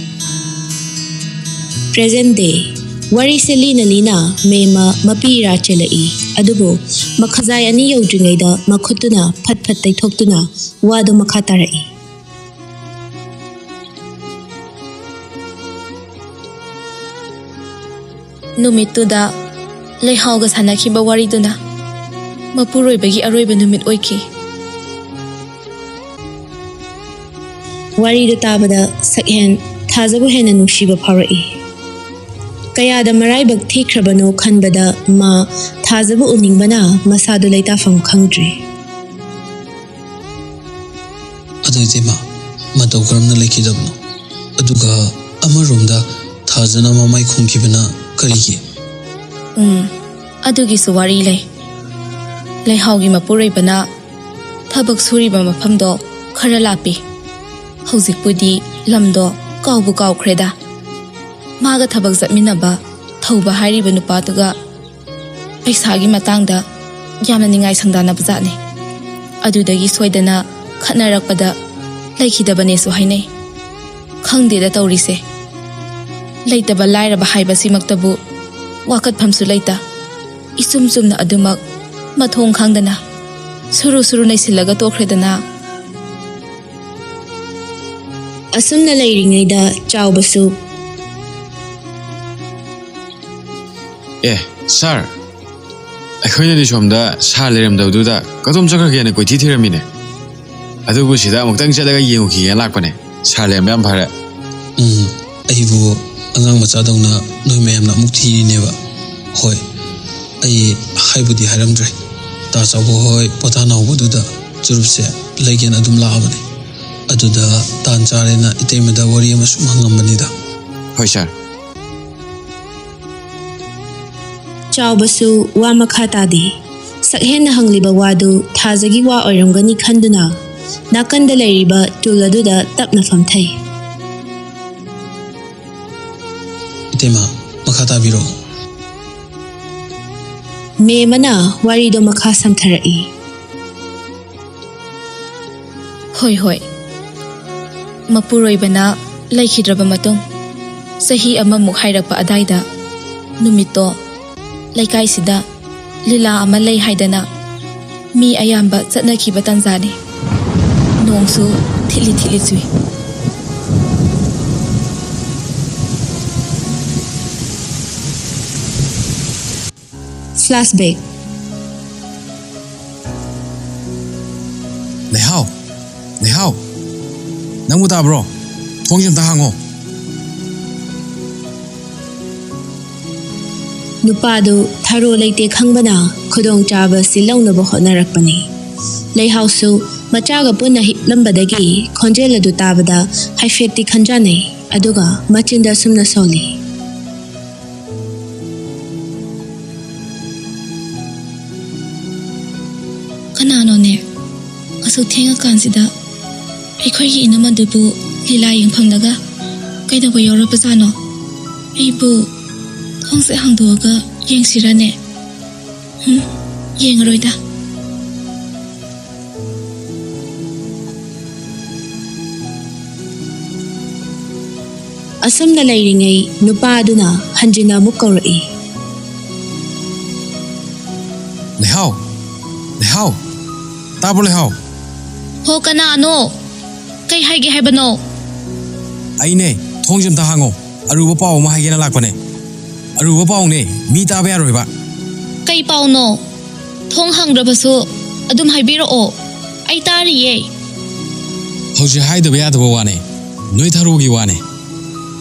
Present day꯫ ꯋꯥꯔꯤꯁꯦ ꯂꯤꯅ ꯂꯤꯅ ꯃꯦꯝꯃ ꯃꯄꯤ ꯏꯔꯥ ꯆꯦꯜꯂꯛꯏ꯫ ꯑꯗꯨꯕꯨ ꯃꯈꯖꯥꯏ ꯑꯅꯤ ꯌꯧꯗ꯭ꯔꯤꯉꯩꯗ ꯃꯈꯨꯠꯇꯨꯅ ꯐꯠ ꯐꯠ ꯇꯩꯊꯣꯛꯇꯨꯅ ꯋꯥꯗꯨ ꯃꯈꯥ ꯇꯥꯔꯛꯏ꯫ ꯅꯨꯃꯤꯠꯇꯨꯗ ꯂꯩꯍꯥꯎꯒ ꯁꯥꯟꯅꯈꯤꯕ ꯋꯥꯔꯤꯗꯨꯅ ꯃꯄꯨꯔꯣꯏꯕꯒꯤ ꯑꯔꯣꯏꯕ ꯅꯨꯃꯤꯠ ꯑꯣꯏꯈꯤ꯫ ꯋꯥꯔꯤꯗꯨ ꯇꯥꯕꯗ ꯁꯛꯍꯦꯟ ꯊꯥꯖꯕꯨ ꯍꯦꯟꯅ ꯅꯨꯡꯁꯤꯕ ꯐꯥꯎꯔꯛꯏ꯫ ꯀꯌꯥꯗ ꯃꯔꯥꯏꯕꯛ ꯊꯤꯈ꯭ꯔꯕꯅꯣ ꯈꯟꯕꯗ ꯃꯥ ꯊꯥꯖꯕ ꯎꯅꯤꯡꯕꯅ ꯃꯁꯥꯗꯨ ꯂꯩꯇꯥꯐꯝ ꯈꯪꯗ꯭ꯔꯤ꯫ ꯑꯗꯨ ꯏꯇꯩꯃ, ꯃꯇꯧ ꯀꯔꯝꯅ ꯂꯩꯈꯤꯗꯕꯅꯣ? ꯑꯗꯨꯒ ꯑꯃꯔꯣꯝꯗ ꯊꯥ ꯊꯥꯖꯅ ꯃꯃꯥꯏ ꯈꯨꯝꯈꯤꯕꯅ ꯀꯔꯤꯒꯤ? ꯎꯝ, ꯑꯗꯨꯒꯤꯁꯨ ꯋꯥꯔꯤ ꯂꯩ꯫ ꯂꯩꯍꯥꯎꯒꯤ ꯃꯄꯨꯔꯣꯏꯕꯅ ꯊꯕꯛ ꯁꯨꯔꯤꯕ ꯃꯐꯝꯗꯣ ꯈꯔ ꯂꯥꯞꯄꯤ꯫ ꯍꯧꯖꯤꯛꯄꯨꯗꯤ ꯂꯝꯗꯣ ꯀꯥꯎꯕꯨ ꯀꯥꯎꯈ꯭ꯔꯦꯗ꯫ ꯃꯥꯒ ꯊꯕꯛ ꯆꯠꯃꯤꯟꯅꯕ ꯊꯧꯕ ꯍꯥꯏꯔꯤꯕ ꯅꯨꯄꯥꯗꯨꯒ ꯄꯩꯁꯥꯒꯤ ꯃꯇꯥꯡꯗ ꯌꯥꯝꯅ ꯅꯤꯡꯉꯥꯏ ꯁꯪꯗꯥꯅꯕ ꯖꯥꯠꯅꯤ꯫ ꯑꯗꯨꯗꯒꯤ ꯁꯣꯏꯗꯅ ꯈꯠꯅꯔꯛꯄꯗ ꯂꯩꯈꯤꯗꯕꯅꯦꯁꯨ ꯍꯥꯏꯅꯩ꯫ ꯈꯪꯗꯦꯗ ꯇꯧꯔꯤꯁꯦ꯫ ꯂꯩꯇꯕ ꯂꯥꯏꯔꯕ ꯍꯥꯏꯕꯁꯤꯃꯛꯇꯕꯨ ꯋꯥꯀꯠꯐꯝꯁꯨ ꯂꯩꯇ꯫ ꯏꯆꯨꯝ ꯆꯨꯝꯅ ꯑꯗꯨꯃꯛ ꯃꯊꯣꯡ ꯈꯪꯗꯅ ꯁꯨꯔꯨ ꯁꯨꯔꯨ ꯅꯩꯁꯤꯜꯂꯒ ꯇꯣꯛꯈ꯭ꯔꯦꯗꯅ꯫ ꯑꯁꯨꯝꯅ ꯂꯩꯔꯤꯉꯩꯗ ꯆꯥꯎꯕꯁꯨ ꯑꯦ, ꯁꯥꯔ, ꯑꯩꯈꯣꯏꯅꯗꯤ ꯁꯣꯝꯗ ꯁꯥꯔ ꯂꯩꯔꯝꯗꯕꯗꯨꯗ ꯀꯗꯣꯝ ꯆꯠꯈ꯭ꯔꯒꯦꯅ ꯀꯣꯏꯊꯤ ꯊꯤꯔꯝꯃꯤꯅꯦ꯫ ꯑꯗꯨꯕꯨ ꯁꯤꯗ ꯑꯃꯨꯛꯇꯪ ꯆꯠꯂꯒ ꯌꯦꯡꯉꯨꯈꯤꯒꯦꯅ ꯂꯥꯛꯄꯅꯦ꯫ ꯁꯥꯔ ꯂꯩꯔꯝꯕ ꯌꯥꯝ ꯐꯔꯦ꯫ ꯎꯝ, ꯑꯩꯕꯨ ꯑꯉꯥꯡ ꯃꯆꯥꯗꯧꯅ ꯅꯣꯏ ꯃꯌꯥꯝꯅ ꯑꯃꯨꯛ ꯊꯤꯔꯤꯅꯦꯕ꯫ ꯍꯣꯏ, ꯑꯩ ꯍꯥꯏꯕꯨꯗꯤ ꯍꯥꯏꯔꯝꯗ꯭ꯔꯦ꯫ ꯇꯥ ꯆꯥꯎꯕ ꯍꯣꯏ ꯄꯣꯊꯥꯅꯍꯧꯕꯗꯨꯗ ꯆꯨꯔꯨꯞꯁꯦ ꯂꯩꯒꯦꯅ ꯑꯗꯨꯝ ꯂꯥꯛꯑꯕꯅꯦ꯫ ꯑꯗꯨꯗ ꯇꯥꯟ ꯆꯥꯔꯦꯅ ꯏꯇꯩꯃꯗ ꯋꯥꯔꯤ ꯑꯃ ꯁꯨꯝ ꯍꯪꯉꯝꯕꯅꯤꯗ꯫ ꯍꯣꯏ, ꯁꯥꯔ꯫ ꯆꯥꯎꯕꯁꯨ ꯋꯥ ꯃꯈꯥ ꯇꯥꯗꯦ꯫ ꯁꯛꯍꯦꯟꯅ ꯍꯪꯂꯤꯕ ꯋꯥꯗꯨ ꯊꯥꯖꯒꯤ ꯋꯥ ꯑꯣꯏꯔꯝꯒꯅꯤ ꯈꯟꯗꯨꯅ ꯅꯥꯀꯟꯗ ꯂꯩꯔꯤꯕ ꯇꯨꯜ ꯑꯗꯨꯗ ꯇꯞꯅ ꯐꯝꯊꯩ꯫ ꯏꯇꯩꯃ, ꯃꯈꯥ ꯇꯥꯕꯤꯔꯛꯑꯣ꯫ ꯃꯦꯝ ꯑꯃꯅ ꯋꯥꯔꯤꯗꯣ ꯃꯈꯥ ꯁꯝꯊꯔꯛꯏ꯫ ꯍꯣꯏ, ꯍꯣꯏ꯫ ꯃꯄꯨꯔꯣꯏꯕꯅ ꯂꯩꯈꯤꯗ꯭ꯔꯕ ꯃꯇꯨꯡ ꯆꯍꯤ ꯑꯃꯃꯨꯛ ꯍꯥꯏꯔꯛꯄ ꯑꯗꯥꯏꯗ ꯅꯨꯃꯤꯠꯇꯣ ꯂꯩꯀꯥꯏꯁꯤꯗ ꯂꯤꯂꯥ ꯑꯃ ꯂꯩ ꯍꯥꯏꯗꯅ ꯃꯤ ꯑꯌꯥꯝꯕ ꯆꯠꯅꯈꯤꯕ ꯇꯥꯟꯖꯥꯅꯤ꯫ ꯅꯣꯡꯁꯨ ꯊꯤꯠꯂꯤ ꯊꯤꯠꯂꯤ ꯆꯨꯏ꯫ ꯐ꯭ꯂꯥꯁꯕꯦꯛ꯫ ꯂꯩꯍꯥꯎ, ꯂꯩꯍꯥꯎ, ꯅꯪꯕꯨ ꯇꯥꯕ꯭ꯔꯣ? ꯊꯣꯡꯁꯦ ꯑꯝꯇ ꯍꯥꯡꯉꯣ꯫ ꯅꯨꯄꯥꯗꯨ ꯊꯔꯣ ꯂꯩꯇꯦ ꯈꯪꯕꯅ ꯈꯨꯗꯣꯡꯆꯥꯕ ꯁꯤ ꯂꯧꯅꯕ ꯍꯣꯠꯅꯔꯛꯄꯅꯤ꯫ ꯂꯩꯍꯥꯎꯁꯨ ꯃꯆꯥꯒ ꯄꯨꯟꯅ ꯍꯤꯞꯂꯝꯕꯗꯒꯤ ꯈꯣꯟꯖꯦꯜ ꯑꯗꯨ ꯇꯥꯕꯗ ꯍꯥꯏꯐꯦꯠꯇꯤ ꯈꯟꯖꯥꯟꯅꯩ꯫ ꯑꯗꯨꯒ ꯃꯆꯤꯟꯗ ꯑꯁꯨꯝꯅ ꯁꯣꯜꯂꯤ꯫ "ꯀꯅꯥꯅꯣꯅꯦ? ꯑꯁꯨꯛ ꯊꯦꯡꯉꯀꯥꯟꯁꯤꯗ ꯑꯩꯈꯣꯏꯒꯤ ꯏꯅꯝꯃꯗꯨꯕꯨ ꯂꯤꯂꯥ ꯌꯦꯡꯐꯝꯗꯒ ꯀꯩꯗꯧꯕ ꯌꯥꯎꯔꯕꯖꯥꯠꯅꯣ? ꯑꯩꯕꯨ ꯊꯣꯡꯁꯦ ꯍꯥꯡꯗꯣꯛꯑꯒ ꯌꯦꯡꯁꯤꯔꯅꯦ? ꯍꯨꯝ, ꯌꯦꯡꯉꯔꯣꯏꯗ꯫" ꯑꯁꯨꯝꯅ ꯂꯩꯔꯤꯉꯩ ꯅꯨꯄꯥ ꯑꯗꯨꯅ ꯍꯟꯖꯤꯟꯅ ꯑꯃꯨꯛ ꯀꯧꯔꯛꯏ꯫ "ꯂꯩꯍꯥꯎ! ꯂꯩꯍꯥꯎ! ꯇꯥꯕ꯭ꯔꯣ ꯂꯩꯍꯥꯎ?" "ꯍꯣ, ꯀꯅꯥꯅꯣ? ꯀꯩ ꯍꯥꯏꯒꯦ ꯍꯥꯏꯕꯅꯣ?" "ꯑꯩꯅꯦ, ꯊꯣꯡꯁꯦ ꯑꯝꯇ ꯍꯥꯡꯉꯣ꯫ ꯑꯔꯨꯕ ꯄꯥꯎ ꯑꯃ ꯍꯥꯏꯒꯦꯅ ꯂꯥꯛꯄꯅꯦ꯫ ꯑꯔꯨꯕ ꯄꯥꯎꯅꯦ, ꯃꯤ ꯇꯥꯕ ꯌꯥꯔꯣꯏꯕ꯫" "ꯀꯩ ꯄꯥꯎꯅꯣ? ꯊꯣꯡ ꯍꯥꯡꯗ꯭ꯔꯕꯁꯨ ꯑꯗꯨꯝ ꯍꯥꯏꯕꯤꯔꯛꯑꯣ, ꯑꯩ ꯇꯥꯔꯤꯌꯦ꯫" "ꯍꯧꯖꯤꯛ ꯍꯥꯏꯗꯕ ꯌꯥꯗꯕ ꯋꯥꯅꯦ, ꯅꯣꯏ ꯊꯔꯣꯒꯤ ꯋꯥꯅꯦ꯫"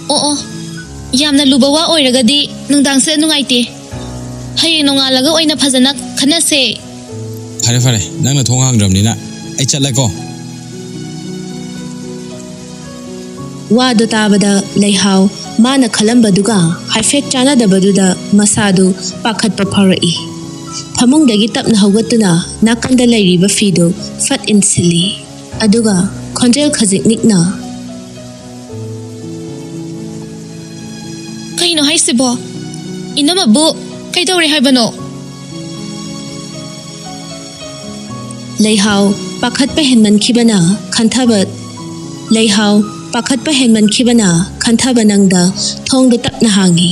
"ꯑꯣ ꯑꯣ, ꯌꯥꯝꯅ ꯂꯨꯕ ꯋꯥ ꯑꯣꯏꯔꯒꯗꯤ ꯅꯨꯡꯗꯥꯡꯁꯤꯗ ꯅꯨꯡꯉꯥꯏꯇꯦ꯫ ꯍꯌꯦꯡ ꯅꯣꯡꯉꯥꯜꯂꯒ ꯑꯣꯏꯅ ꯐꯖꯅ ꯈꯟꯅꯁꯦ꯫" "ꯐꯔꯦ ꯐꯔꯦ, ꯅꯪꯅ ꯊꯣꯡ ꯍꯥꯡꯗ꯭ꯔꯕꯅꯤꯅ ꯑꯩ ꯆꯠꯂꯦꯀꯣ꯫" ꯋꯥꯗꯨ ꯇꯥꯕꯗ ꯂꯩꯍꯥꯎ ꯃꯥꯅ ꯈꯜꯂꯝꯕꯗꯨꯒ ꯍꯥꯏꯐꯦꯠ ꯆꯥꯟꯅꯗꯕꯗꯨꯗ ꯃꯁꯥꯗꯨ ꯄꯥꯈꯠꯄ ꯐꯥꯎꯔꯛꯏ꯫ ꯐꯃꯨꯡꯗꯒꯤ ꯇꯞꯅ ꯍꯧꯒꯠꯇꯨꯅ ꯅꯥꯀꯟꯗ ꯂꯩꯔꯤꯕ ꯐꯤꯗꯨ ꯐꯠ ꯏꯟꯁꯤꯜꯂꯤ꯫ ꯑꯗꯨꯒ ꯈꯣꯟꯖꯦꯜ ꯈꯖꯤꯛ ꯅꯤꯛꯅ, "ꯀꯩꯅꯣ ꯍꯥꯏꯁꯤꯕꯣ? ꯏꯅꯝꯃꯕꯨ ꯀꯩꯗꯧꯔꯦ ꯍꯥꯏꯕꯅꯣ?" ꯂꯩꯍꯥꯎ ꯄꯥꯈꯠꯄ ꯍꯦꯟꯃꯟꯈꯤꯕꯅ ꯈꯟꯊꯕ, ꯂꯩꯍꯥꯎ ꯄꯥꯈꯠꯄ ꯍꯦꯟꯃꯟꯈꯤꯕꯅ ꯈꯟꯊꯕ ꯅꯪꯗ ꯊꯣꯡꯗꯨ ꯇꯞꯅ ꯍꯥꯡꯉꯤ꯫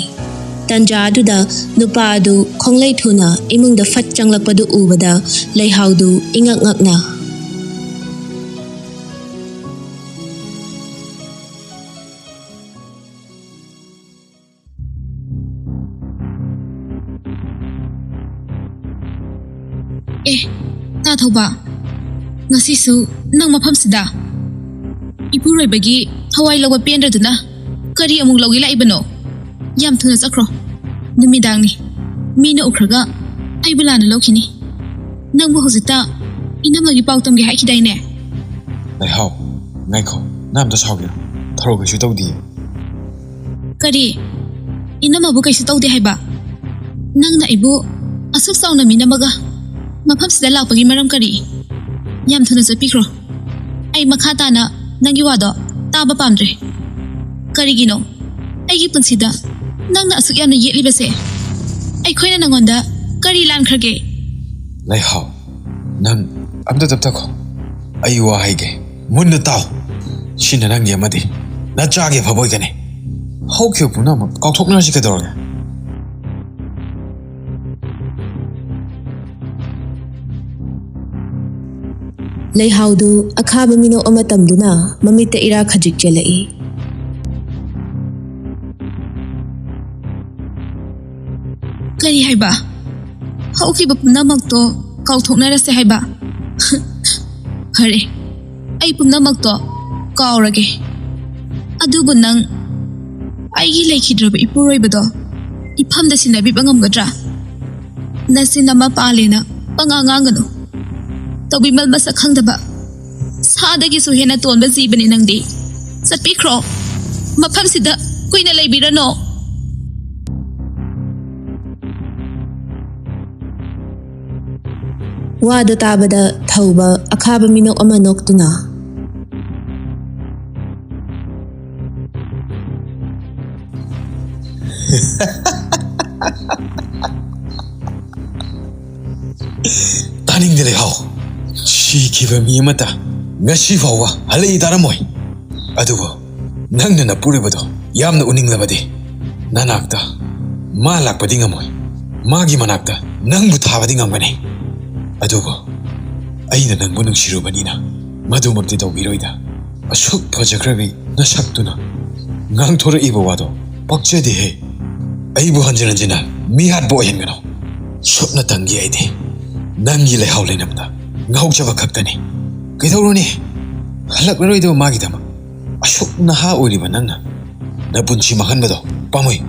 ꯇꯟꯖꯥ ꯑꯗꯨꯗ ꯅꯨꯄꯥ ꯑꯗꯨ ꯈꯣꯡꯂꯩ ꯊꯨꯅ ꯏꯃꯨꯡꯗ ꯐꯠ ꯆꯪꯂꯛꯄꯗꯨ ꯎꯕꯗ ꯂꯩꯍꯥꯎꯗꯨ ꯏꯉꯛ ꯉꯛꯅ, "ꯑꯦ, ꯇꯥ ꯊꯧꯕ, ꯉꯁꯤꯁꯨ ꯅꯪ ꯃꯐꯝꯁꯤꯗ? ꯏꯄꯨꯔꯣꯏꯕꯒꯤ ꯊꯋꯥꯏ ꯂꯧꯕ ꯄꯦꯟꯗ꯭ꯔꯗꯨꯅ ꯀꯔꯤ ꯑꯃꯨꯛ ꯂꯧꯒꯦ ꯂꯥꯛꯏꯕꯅꯣ? ꯌꯥꯝ ꯊꯨꯅ ꯆꯠꯈ꯭ꯔꯣ꯫ ꯅꯨꯃꯤꯗꯥꯡꯅꯤ, ꯃꯤꯅ ꯎꯈ꯭ꯔꯒ ꯑꯩꯕꯨ ꯂꯥꯟꯅ ꯂꯧꯈꯤꯅꯤ꯫ ꯅꯪꯕꯨ ꯍꯧꯖꯤꯛꯇ ꯏꯅꯝꯃꯒꯤ ꯄꯥꯎ ꯇꯝꯒꯦ ꯍꯥꯏꯈꯤꯗꯥꯏꯅꯦ?" "ꯂꯩꯍꯥꯎ, ꯉꯥꯏꯈꯣ, ꯅꯪ ꯑꯝꯇ ꯁꯥꯎꯒꯦꯔꯣ? ꯊꯔꯣ ꯀꯩꯁꯨ ꯇꯧꯗꯤꯌꯦ꯫ ꯀꯔꯤ? ꯏꯅꯝꯃꯕꯨ ꯀꯩꯁꯨ ꯇꯧꯗꯦ ꯍꯥꯏꯕ? ꯅꯪꯅ ꯑꯩꯕꯨ ꯑꯁꯨꯛ ꯆꯥꯎꯅ ꯃꯤꯅꯝꯃꯒ ꯃꯐꯝꯁꯤꯗ ꯂꯥꯛꯄꯒꯤ ꯃꯔꯝ ꯀꯔꯤ? ꯌꯥꯝ ꯊꯨꯅ ꯆꯠꯄꯤꯈ꯭ꯔꯣ꯫ ꯑꯩ ꯃꯈꯥ ꯇꯥꯅ ꯅꯪꯒꯤ ꯋꯥꯗꯣ ꯇꯥꯕ ꯄꯥꯝꯗ꯭ꯔꯦ꯫ ꯀꯔꯤꯒꯤꯅꯣ ꯑꯩꯒꯤ ꯄꯨꯟꯁꯤꯗ ꯅꯪꯅ ꯑꯁꯨꯛ ꯌꯥꯝꯅ ꯌꯦꯠꯂꯤꯕꯁꯦ? ꯑꯩꯈꯣꯏꯅ ꯅꯪꯉꯣꯟꯗ ꯀꯔꯤ ꯂꯥꯟꯈ꯭ꯔꯒꯦ? ꯂꯩꯍꯥꯎ, ꯅꯪ ꯑꯝꯇ ꯇꯞꯊꯈꯣ꯫ ꯑꯩ ꯋꯥ ꯍꯥꯏꯒꯦ, ꯃꯨꯟꯅ ꯇꯥꯎ꯫ ꯁꯤꯅ ꯅꯪꯒꯤ ꯑꯃꯗꯤ ꯅꯆꯥꯒꯤ ꯐꯕ ꯑꯣꯏꯒꯅꯤ꯫ ꯍꯧꯈꯤꯕ ꯄꯨꯝꯅꯃꯛ ꯀꯥꯎꯊꯣꯛꯅꯔꯁꯤ ꯀꯩꯗꯧꯔꯒꯦ? ꯂꯩꯍꯥꯎꯗꯨ ꯑꯈꯥꯕ ꯃꯤꯅꯣꯛ ꯑꯃ ꯇꯝꯗꯨꯅ ꯃꯃꯤꯠꯇ ꯏꯔꯥ ꯈꯖꯤꯛ ꯆꯦꯜꯂꯛꯏ꯫ ꯀꯔꯤ ꯍꯥꯏꯕ? ꯍꯧꯈꯤꯕ ꯄꯨꯝꯅꯃꯛꯇꯣ ꯀꯥꯎꯊꯣꯛꯅꯔꯁꯦ ꯍꯥꯏꯕ? ꯐꯔꯦ, ꯑꯩ ꯄꯨꯝꯅꯃꯛꯇꯣ ꯀꯥꯎꯔꯒꯦ꯫ ꯑꯗꯨꯕꯨ ꯅꯪ ꯑꯩꯒꯤ ꯂꯩꯈꯤꯗ꯭ꯔꯕ ꯏꯄꯨꯔꯣꯏꯕꯗꯣ ꯏꯐꯝꯗ ꯁꯤꯟꯅꯕꯤꯕ ꯉꯝꯒꯗ꯭ꯔꯥ? ꯅꯆꯤꯟ ꯑꯃ ꯄꯥꯜꯂꯦꯅ ꯄꯉꯥꯡ ꯉꯥꯡꯒꯅꯨ꯫ ꯇꯧꯕꯤꯃꯜ ꯃꯁꯛ ꯈꯪꯗꯕ ꯁꯥꯗꯒꯤꯁꯨ ꯍꯦꯟꯅ ꯇꯣꯟꯕ ꯖꯤꯕꯅꯤ ꯅꯪꯗꯤ꯫ ꯆꯠꯄꯤꯈ꯭ꯔꯣ꯫ ꯃꯐꯝꯁꯤꯗ ꯀꯨꯏꯅ ꯂꯩꯕꯤꯔꯅꯣ꯫ ꯋꯥꯗꯨ ꯇꯥꯕꯗ ꯊꯧꯕ ꯑꯈꯥꯕ ꯃꯤꯅꯣꯛ ꯑꯃ ꯅꯣꯛꯇꯨꯅ, ꯇꯥꯅꯤꯡꯗꯦ ꯂꯩꯍꯥꯎ꯫ ꯁꯤꯈꯤꯕ ꯃꯤ ꯑꯃꯠꯇ ꯉꯁꯤ ꯐꯥꯎꯕ ꯍꯜꯂꯛꯏ ꯇꯥꯔꯝꯃꯣꯏ꯫ ꯑꯗꯨꯕꯨ ꯅꯪꯅ ꯅꯄꯨꯔꯣꯏꯕꯗꯣ ꯌꯥꯝꯅ ꯎꯅꯤꯡꯂꯕꯗꯤ ꯅꯅꯥꯛꯇ ꯃꯥ ꯂꯥꯛꯄꯗꯤ ꯉꯝꯃꯣꯏ꯫ ꯃꯥꯒꯤ ꯃꯅꯥꯛꯇ ꯅꯪꯕꯨ ꯊꯥꯕꯗꯤ ꯉꯝꯒꯅꯤ꯫ ꯑꯗꯨꯕꯨ ꯑꯩꯅ ꯅꯪꯕꯨ ꯅꯨꯡꯁꯤꯔꯨꯕꯅꯤꯅ ꯃꯗꯨꯃꯛꯇꯤ ꯇꯧꯕꯤꯔꯣꯏꯗ꯫ ꯑꯁꯨꯛ ꯐꯖꯈ꯭ꯔꯕꯤ ꯅꯁꯛꯇꯨꯅ ꯉꯥꯡꯊꯣꯔꯛꯏꯕ ꯋꯥꯗꯣ ꯄꯛꯆꯗꯦꯍꯦ꯫ ꯑꯩꯕꯨ ꯍꯟꯖꯤꯟ ꯍꯟꯖꯤꯟꯅ ꯃꯤꯍꯥꯠꯄ ꯑꯣꯏꯍꯟꯒꯅꯨ꯫ ꯁꯨꯞꯅꯇꯪꯒꯤ ꯑꯩꯗꯤ ꯅꯪꯒꯤ ꯂꯩꯍꯥꯎ ꯂꯩꯅꯝꯗ ꯉꯥꯎꯖꯕ ꯈꯛꯇꯅꯤ꯫ ꯀꯩꯗꯧꯔꯨꯅꯤ? ꯍꯜꯂꯛꯂꯔꯣꯏꯗꯕ ꯃꯥꯒꯤꯗꯃꯛ ꯑꯁꯨꯛ ꯅꯍꯥ ꯑꯣꯏꯔꯤꯕ ꯅꯪꯅ ꯅꯄꯨꯟꯁꯤ ꯃꯥꯡꯍꯟꯕꯗꯣ ꯄꯥꯝꯃꯨꯏ꯫